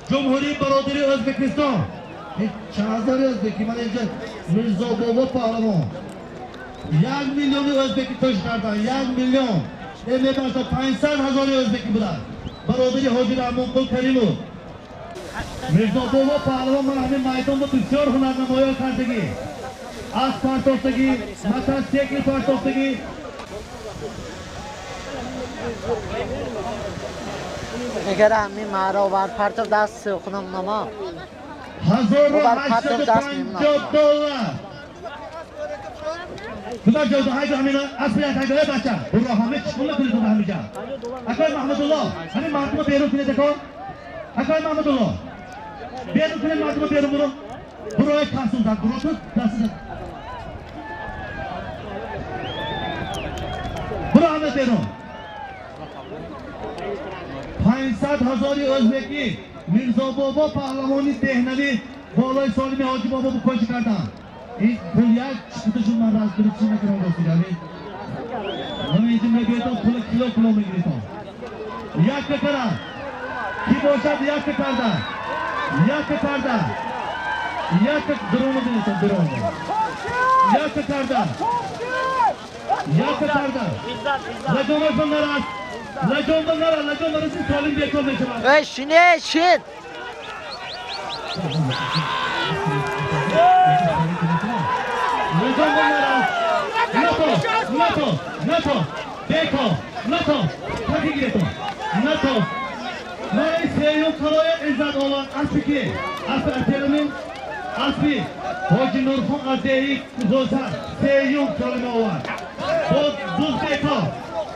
Ҷумҳурии бародари Ӯзбекистон. Чанд ҳазори ӯзбекӣ? Мана инҷа Мирзобобо паҳлавон 1 миллиони ӯзбекӣ тӯш кардан, 1 миллион. Мебахшад 500 ҳазори ӯзбекӣ буданд. Бародари Ҳоҷи Раҳмонқул Каримов. Мирзобобо паҳлавон ман ҳамин майдон бо бисёр ҳунарнамоё кардагӣ. Асп партофтагӣ, мотосикл партофтагӣ. Агар ҳамин маро вар партоф даст хунам намо. 1850 доллар. Худо ҷода ҳайду ҳамина аспи як ҳайду бача. Буро ҳама чӣ кунед ту ҳамиҷа. Акои Маҳмудулло, ҳамин мардумо берун кунед ако. Акои Маҳмудулло. Берун кунед мардумо берун буро. Буро як касун зад, буро ту даст зад. Буро ҳама берун. 500 ҳазори ӯзбекӣ Мирзобобо паҳлавони деҳнавӣ болои солими Ҳоҷи бобо букошӣ карданд. Ин пул як чикуташон ман разбирӣ чӣ накунам ростигари. Ман инҷо мебиёдам пула кило кило мегиритам. Якка кара. Ки бошад якка карда. Якка карда. Як дрону бинед, дрону. Як карда. Як карда. Лаҷомаш ба нарас. Лаҷом ба нара, лаҷом ба раси солим бекор мешавад. Эй, шине, шин. Лаҷом ба нарас. Нато, нато, нато. Беко, нато. Таки гирето. Нато. Ман сеюм қалоя иззат овард. Аспи ки? Аспи Атермин. Аспи Ҳоҷи Нурхон аз деҳи Зозар сеюм калима овард. Боз Бузбеко.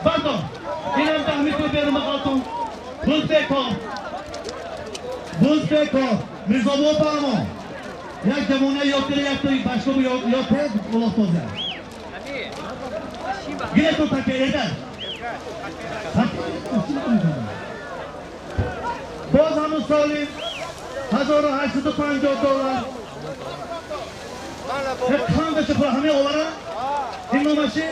Бардор. Инам 10 метр берун мақалтон. Бузбеко. Бузбеко. Мирзобо Паҳлавон. Як ҷавона ёд кира, як тои башкобу ёд кира, улоқтоза. Гирето таке, едар. Боз ҳамун соли 1850 доллар. Қандаши хӯра ҳамин овара? Ин номаши?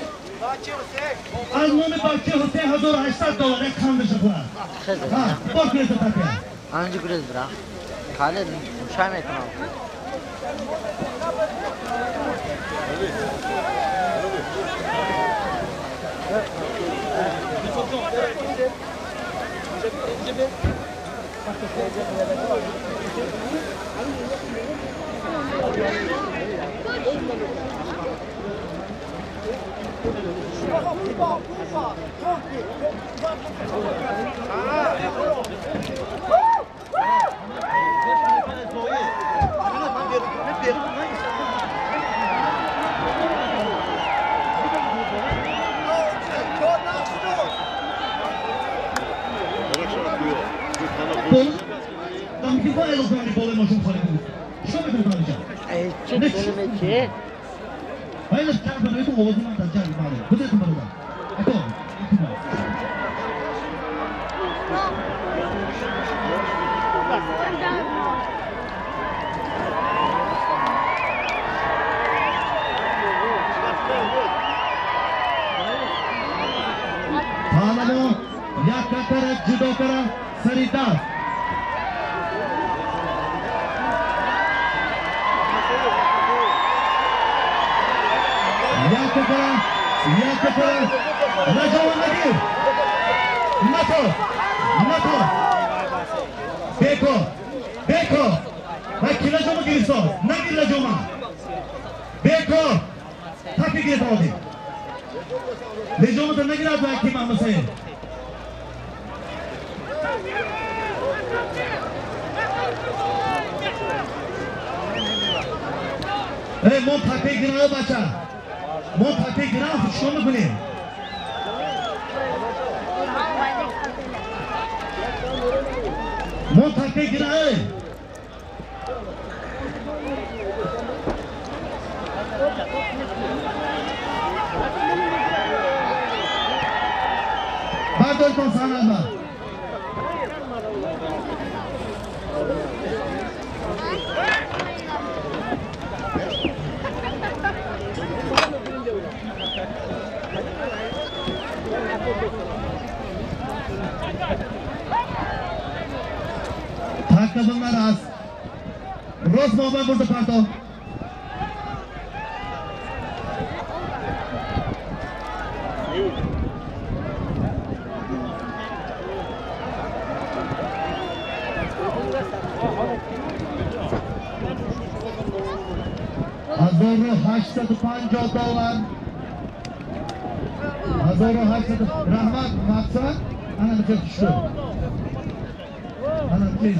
Аз номи бачаи Ҳусейн 1800 доллар як қандаши хӯра. Ҳа, бор кунед таке. Анҷи гурез бира. Кале шай мекунам. Паҳлавон як катара ҷудо кара сари даст. Як катара, як катара, лаҷома нагир. Нато, нато. Беко, беко. Вай ки лаҷома гирифто? Нагир лаҷома. Беко, таки гирифт оди. Лаҷомата нагирад вай ки Маҳмадсаид. Эй, мо таки гирав бача. Мо таки гирав, чикор мекунем? Мо таки гирав. Бардортон санадба. Така ба нарас. Рост мобайн бурда парто. $1850 доллар. 1800 раҳмат мақсад. Ана нихел tushdi. Ana nихел.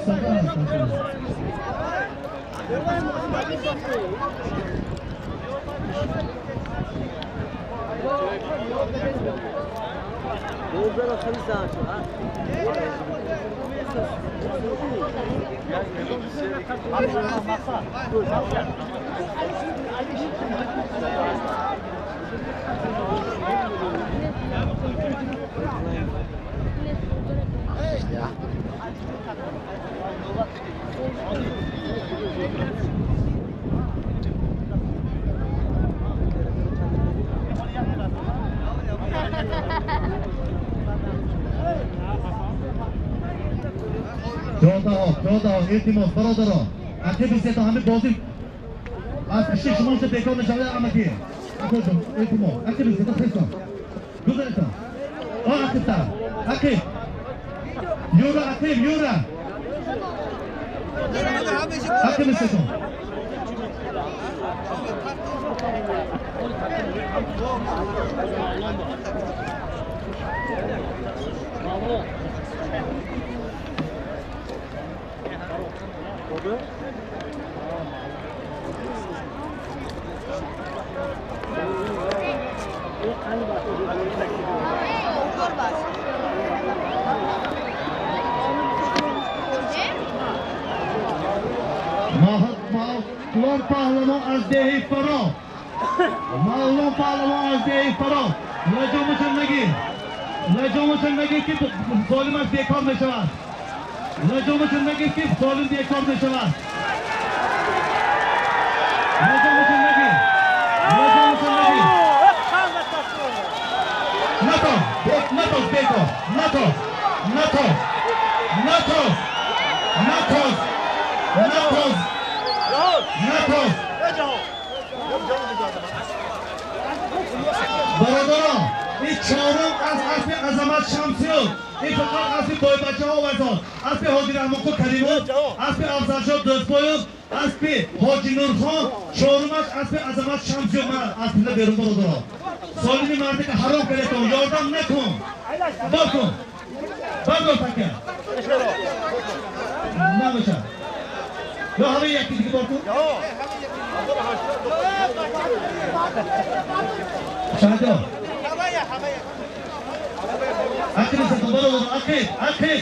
Пиёдаҳо, пиёдаҳо, илтимос, бародаро, ақиби сето ҳами бозӣ Аз пишти шумо ша бекор мешавад амаки. Акоҷон, илтимос. Ақиб истед, хестон. Гузаретон. О, ақибтар. Ақиб. Юра, ақиб, Юра. Ақиб истедон. Мавлон паҳлавон аз деҳи Фаро. Мавлон паҳлавон аз деҳи Фаро. Лаҷомашон нагир. Лаҷомашон нагир ки солимаш бекор мешавад. Лаҷомашон нагир ки солим бекор мешавад. Лаҷомашон нагир. Лаҷомашон нагир. Натоз, натоз бекор. Натоз. Натоз. Натоз. Натоз. Натоз. Натоз. Бародарон, ин чорум аз аспи Азамат Шамсиёв, ин фақат аспи бойбачаҳо овардон, аспи Ҳоҷи Раҳмонқул Каримов, аспи Афзалшоҳ Дӯстбоев, аспи Ҳоҷи Нурхон, чорумаш аспи Азамат Шамсиёв. Ман аспида берун бародарон. Солими марде ки ҳаром кардетон, ёрдам накун. Бокун. Бардор така. Набошад. Ё ҳамаи яки дига бор кун. Шаҳдо. Ақиб истед, бародарон, ақиб, ақиб.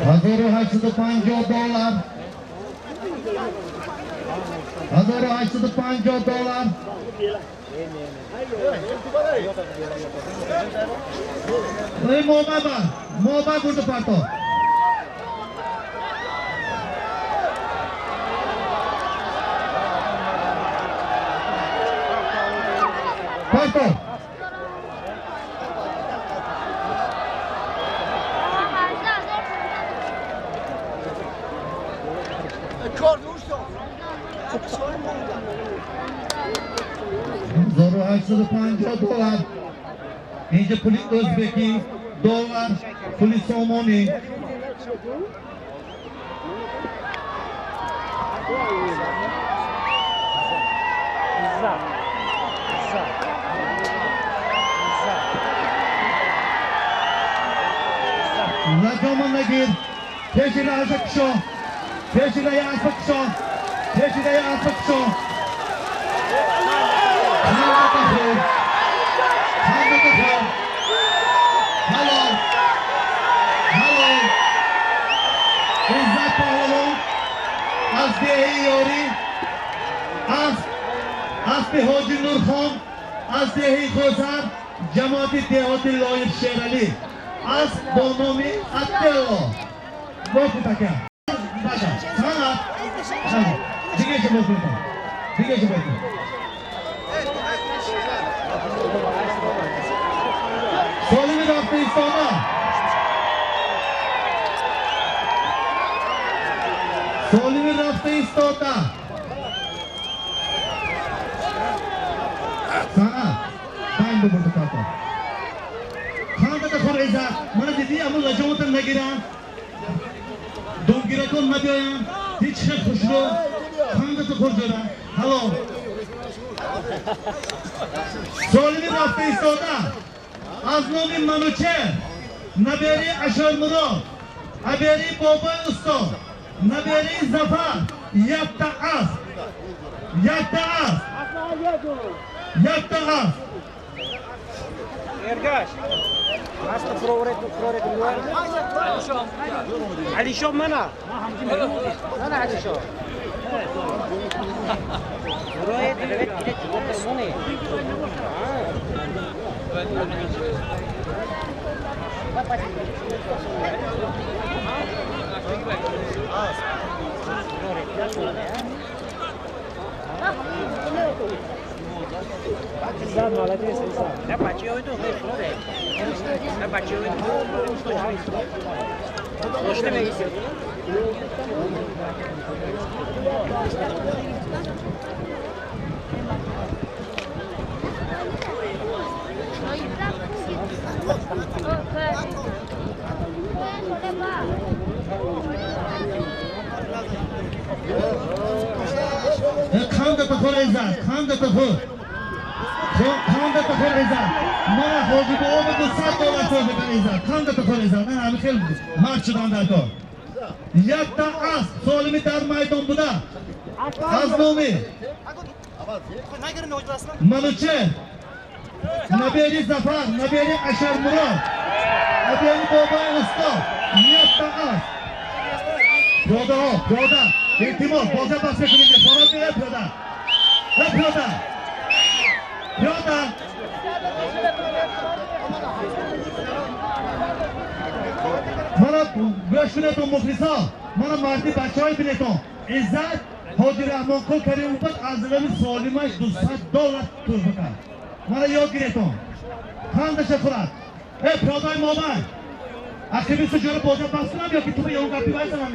$1850. $1850. Эй, мобаба, моба бурду парто. Парто. $1850. Инҷа пули ӯзбекӣ, доллар, пули сомонӣ. Лаҷома нагир, пеши раҳаша кушо, пеши раи аспа кушо, пеши раи аспа кушо. Хандата хӯр, хандата хӯр. Ҳалол, ҳалол. Иззат паҳлавон аз деҳи Ёрӣ, аспи Ҳоҷи Нурхон аз деҳи Ғозар, ҷамоати деҳоти Лоиқ Шералӣ, асп бо номи Аттелло. Бокун така. Баша, санат. Дигаша бокун. Дигаша бокун. Солими рафта истода. Солими рафта истода. Санат. Панҷ бубурду парто. Хандата хор иззат. Мана дидӣ аммо лаҷомотан нагиранд. Домгиракон набиёянд. Ҳеҷ хел хушрӯ. Хандата хор ҷора. Ҳалол. Солими рафта истода. Аз номи Манучер, набери Ашормурод, абери Бобои Устод, набери Зафар, якта асп, якта асп, якта асп. Эргаш, аспа фурорет, Алишо мана, мана Алишо. Қанда тахур. Қанда тахур иззат. Мана ҳоҷи бобо $200 тӯҳфа кард иззат. Қанда тахур иззат. Ман ҳамин хел мард шудам дар кор. Якта асп солими дар майдон буда. Аз номи Манучер, набери Зафар, набери Ашармурод, набери бобои усто. Якта асп. Пиёдаҳо, пиёда. Илтимос, боза бас мекунем. Фород меояд пиёда. Пиёда. Пиёда. Мана гӯш кунедон мухлисо. Мана марди бачаҳои бинетон. Иззат Ҳоҷи Раҳмонқул Каримов аз рами солимаш $200 туҳфа кард. Мана ёд гиретон. Қандаша хӯрад. Э пиёдаи момай. Ақибису ҷора боза бас кунам ё ки ту ба ягон гапи вайсанам?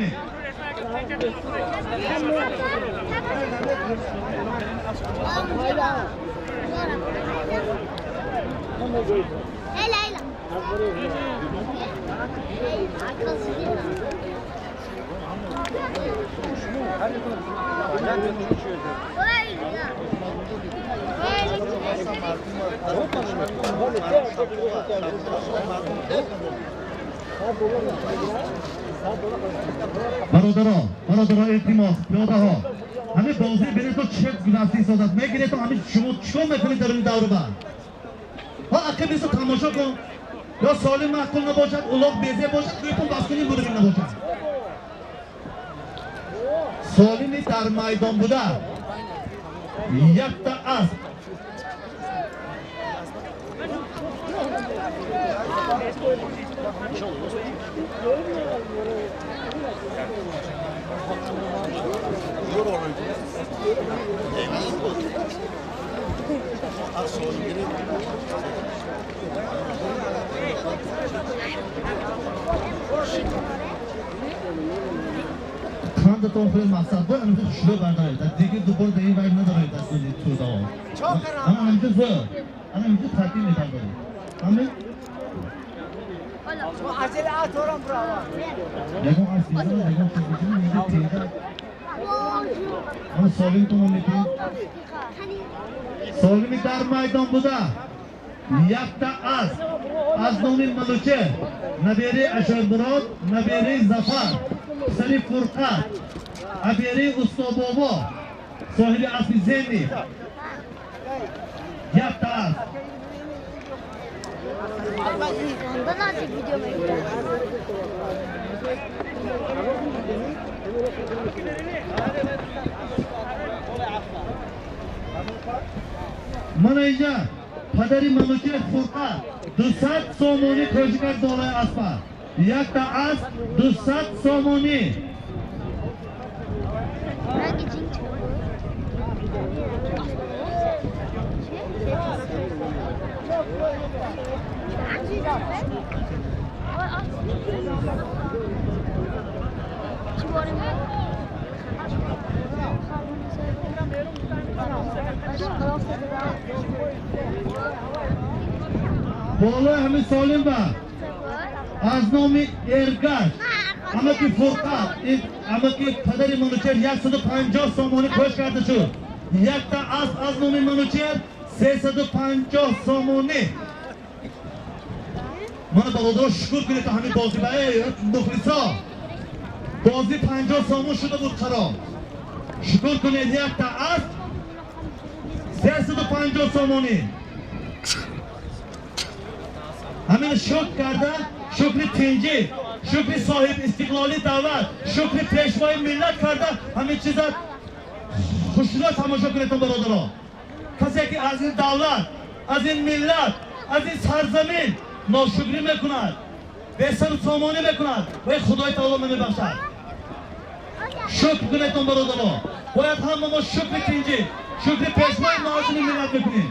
Бародаро, бародаро, илтимос, пиёдаҳо. Ҳамин бозӣ бинед, то чӣ гузашта истодааст. Мегиред, то ҳамин шумо чикор мекунед дар ин давруба? Ҳа ақибису тамошо кун. Ё солим маъқул набошад, улоқ безеб бошад, гӯйтон бас кунем бурим набошад. Солими дар майдон буда. Якта асп. Қандатон хеле мақсад бо ҳамин хушрӯ бардоред. Дигар дубора дар ин вай надоред аз тӯдаҳо. Ана ҳамин зӯр. Ана ҳамин тартиб мебардоред. Ҳамин ягон асп мезанад, ягон чиз мекунад, мегӯяд теда. Ана солимтон метиҳед. Солими дар майдон буда. Якта асп аз номи Манучер, набери Ашармурод, набери Зафар, писари Фурқат, абери Устобобо, соҳиби аспи зени. Якта асп. Мана инҷа падари Манучер Фурқат 200 сомонӣ кӯшиш кард болои аспа. Якта асп 200 сомонӣ. Болои ҳамин солим ба аз номи Эргаш, амаки Фурқат, амаки падари Манучер 150 сомонӣ кӯш карда шуд. Якта асп аз номи Манучер 350 сомонӣ. Мана бародаро шукр кунед, то ҳамин бозӣ ба мухлисо. Бозӣ 50 сомон шуда буд қарор. Шукр кунед, якта асп 350 сомонӣ. Ҳамин шукр карда, шукри тинҷӣ, шукри соҳиб истиқлоли давлат, шукри пешвои миллат карда, ҳамин чиза хушрӯ тамошо кунед, бародаро. Касе ки аз ин давлат, аз ин миллат, аз ин сарзамин ношукрӣ мекунад, бесару сомонӣ мекунад, вай Худои таоло намебахшад. Шукр кунед, бародаро. Бояд ҳама мо шукри тинҷӣ, шукри пешвои муаззами миллат мекунем.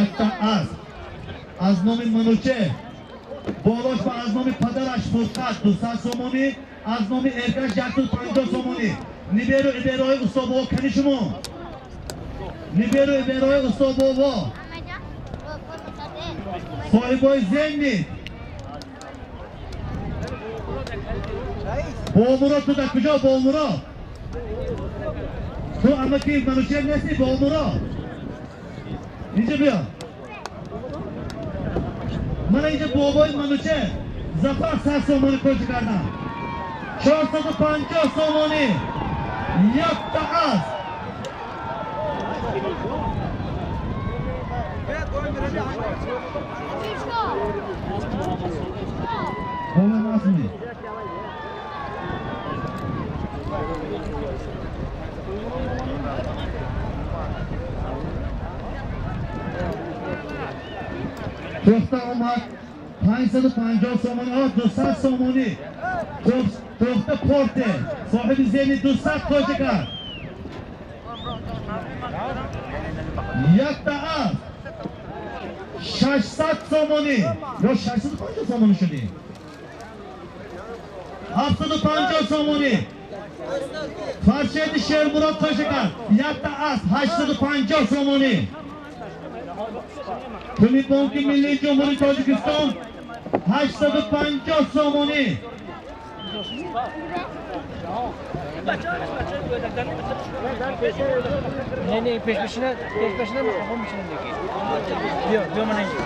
Якта асп аз номи Манучеҳр болош ва аз номи падараш Фурқат 200 сомонӣ, аз номи Эргаш 150 сомонӣ. Ниберу иберои устобо кани шумо? Ниберу иберои устобово. Соҳибои зенни. Бобомурод ту дар куҷо? Бобомурод ту амаки Манучеҳр нести? Бобомурод инҷа биё. Мана инҷа бобои Манучеҳр Зафар 100 сомонӣ кӯча кардам. 450 сомонӣ якта асп. Болои асп. Тӯхта омад 550 сомонӣ, 200 сомонӣ. Тӯхта порте соҳиби зени 200 тоҷа кард. Якта асп 600 сомонӣ ё 650 сомонӣ шудӣ. 750 сомонӣ. Фаршеди Шермурод тоҷа кард. Якта асп 850 сомонӣ. Пули Бонки Миллии Ҷумҳурии Тоҷикистон 850 сомонӣ. Не, пешпешина, пешпешина мақом мешинам деги. Биё, биё мана инҷо.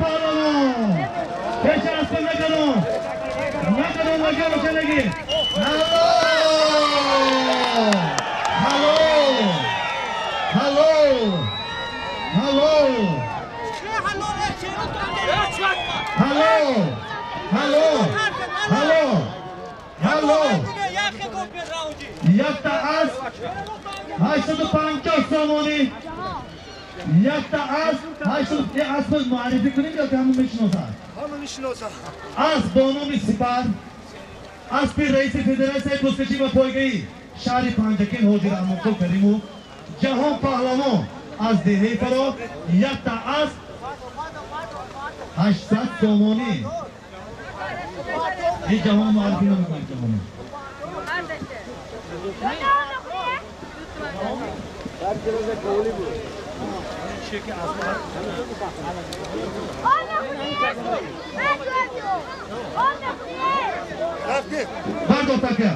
Паҳлавон! Пеш аз накарон! Накарон лаҷа бошадаги! Ҳалло! Ҳалло! Ҳалло! Ҳалло! Ҳалло! Ҳалло! Ҳалло! Ҳалло! Якта асп 850 сомонӣ. Якта асп 800. Асп муаррифӣ кунем ё ки ҳама мешиносанд? Ҳама мешиносанд. Асп бо номи Сипар, аспи раиси федератсияи бузкашӣ ва пойгаӣ шаҳри Панҷакент Ҳоҷи Раҳмонқул Каримов, Ҷаҳон Паҳлавон аз деҳаи Фаро, якта асп 800 сомонӣ. Ин ҷаҳон муаррифӣ намекунад ҷаҳон. Бардор така.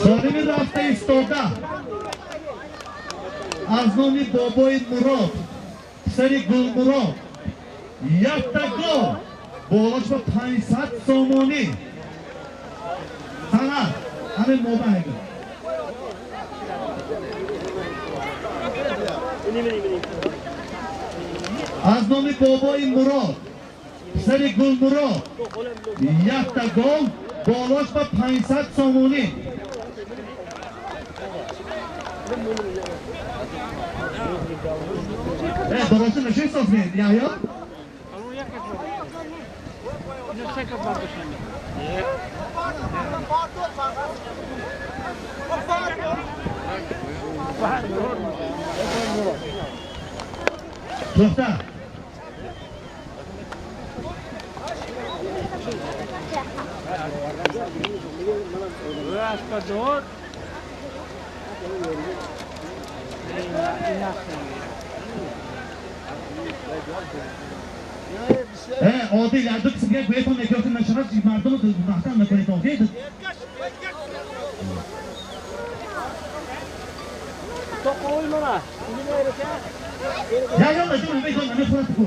Солими рафта истода аз номи бобои Мурод, писари Гулмурод, якта гов болош ба 500 сомонӣ. Санат ҳамин мобайга. Аз номи бобои Мурод, писари Гулмурод, якта гов болош ба 500 сомонӣ. Бароси нашиносед, Яҳё? Тӯхта. Одил, ду киси дига гӯятон мекёфти нашавад, мардумро маҳкам накунед. Яҳё наҷум ҳамаитон намехӯрад ку.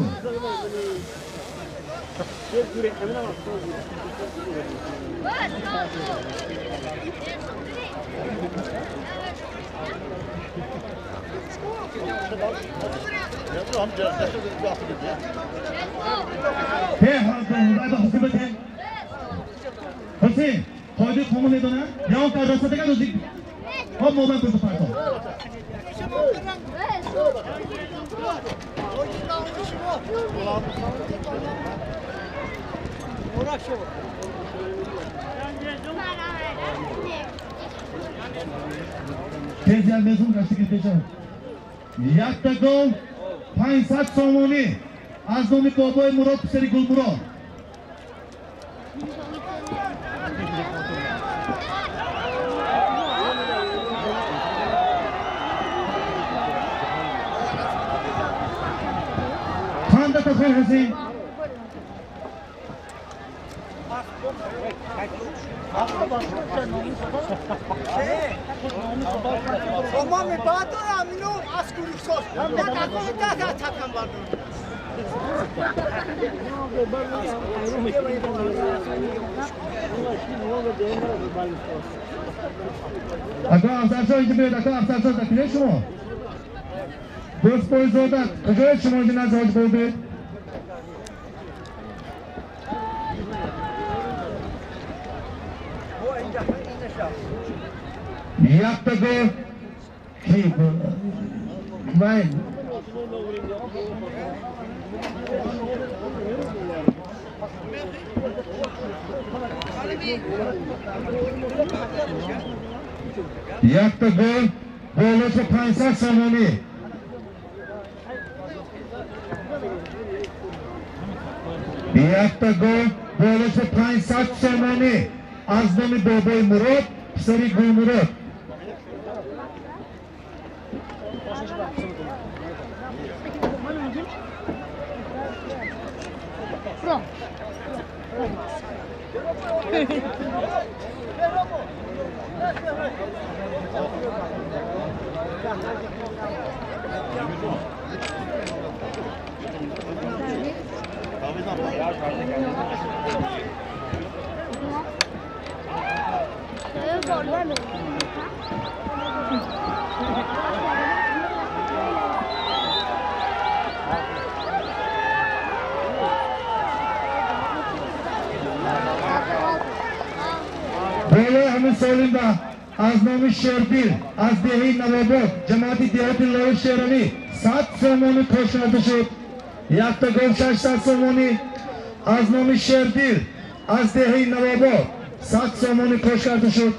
Ҳусейн, Қоидаи қонун медонад? Ягон кас расадага дозик. Ҳо мобайн пӯшта парто. Тез як мезун гаштаги пеша. Якта гов 500 сомонӣ аз номи бобои Мурод писари Гулмурод. Чанда та хел ҳасин? Ака Афзалшо инҷа биёед, ака Афзалшо дар куҷои шумо? Дӯстбойзода, куҷои шумо инҷа назди ҳоҷи бобо биёед? Якта гов ки вай якта гов болоша 500 сомонӣ. Якта гов болоша 500 сомонӣ аз номи бобои Мурод писари Гулмурод. Болои ҳамин солимба аз номи Шердил аз деҳаи Навобод ҷамоати деҳоти Лои Шералӣ 100 сомонӣ кошода шуд. Якта гов 600 сомонӣ аз номи Шердил аз деҳаи Навобод 100 сомонӣ кош карда шуд.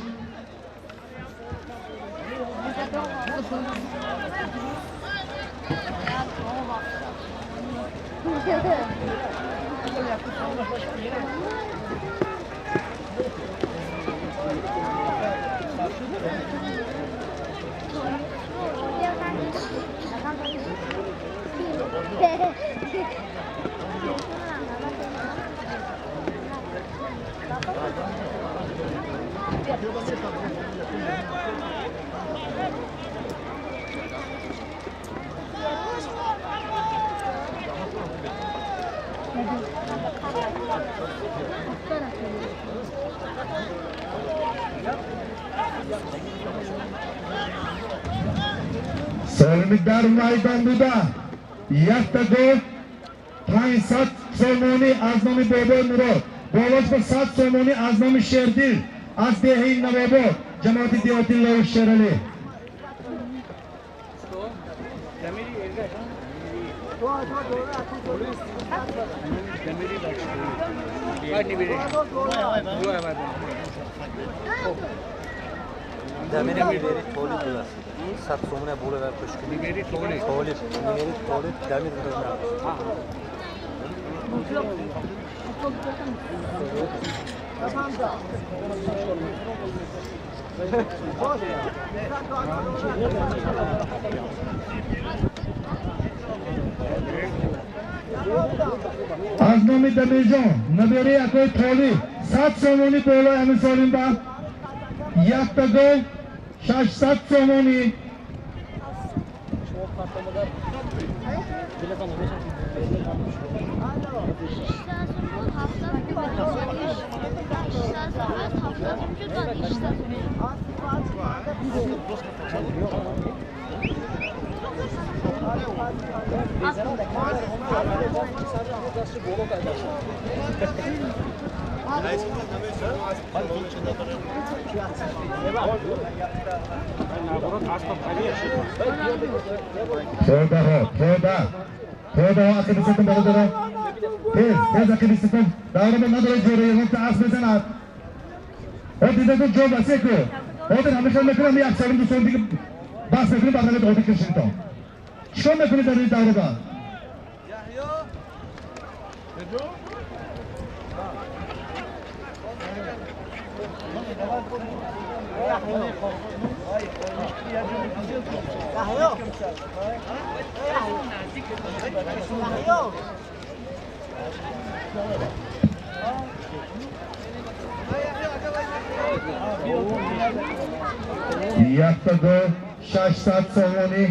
Солими дар майдон буда якта гов 500 сомонӣ аз номи бобои Мурод, болош ба 100 сомонӣ аз номи Шердил аз деҳаи Навобод ҷамоати деҳоти Лои Шералӣ. Demiri miberi tolib bulasida. 100 сомона бола ва пушки. Miberi tolib. Tolib, miberi tolib, demir bulasida. Аз номи Дамирҷон набераи акои Толиб 100 сомонӣ болои ҳамин солимба. Якта гов 600 сомонӣ. Пиёдаҳо, пиёда. Пиёдаҳо ақиб истетон бародаро. Тез, тез ақиб истетон. Давра надорад ҷоро ягонта асп мезанад. О дидагу ҷо васеъ ку. Ҳозир ҳамеша мекунам як солим ду сол дига баҳс мекунем баъд ҳамин одӣ кишинтон. Чикор мекунед дар ин даврада? Яктаго 600 сомонӣ.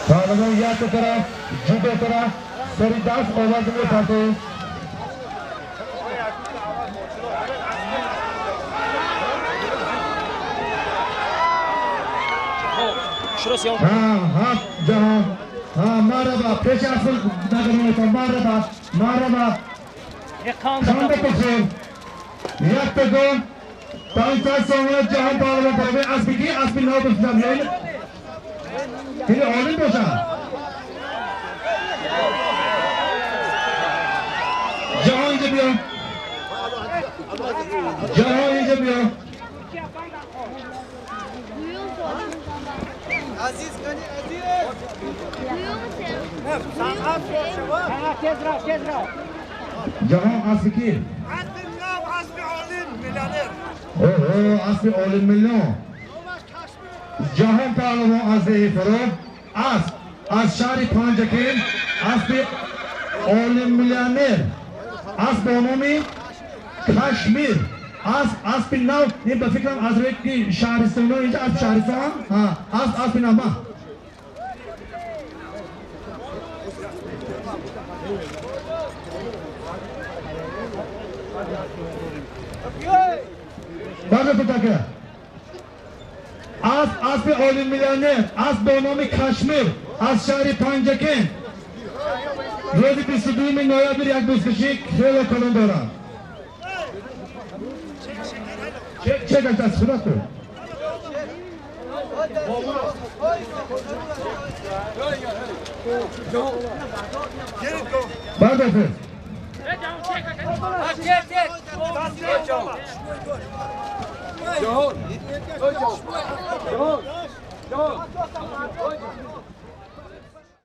Паҳлавон якта тараф, ҷудо тараф, сари даст оварда мепартояд. Ҳа, ҷаҳон. Ҳа, марҳаба, пеши асл нагаронетон, марҳаба, марҳаба. Ханда бихӯр. Якта гол, 500 сомона ҷаҳон паҳлавон паҳлавон аспи ки аспи нав бифтам, хеле олим бошад. Ҷаҳон инҷа биё. Ҷаҳон инҷа биё. Ҷаҳон аспи ки? Оҳо, аспи олим миллион. Ҷаҳон паҳлавон аз деҳи Фарох, асп аз шаҳри Панҷакент, аспи олим миллионер, асп бо номи Кашмир, асп аспи нав, ин ба фикрам аз рӯи шаҳристоно инҷа асп шаҳристон, ҳа, асп аспи нав ма. Баъзе тутака. Асп аспи олим миллионер, асп бо номи Кашмир, аз шаҳри Панҷакент. Рӯзи 22 ноябр як бузкашӣ хеле калон дорад. Чек аз худат кун. Бардофез.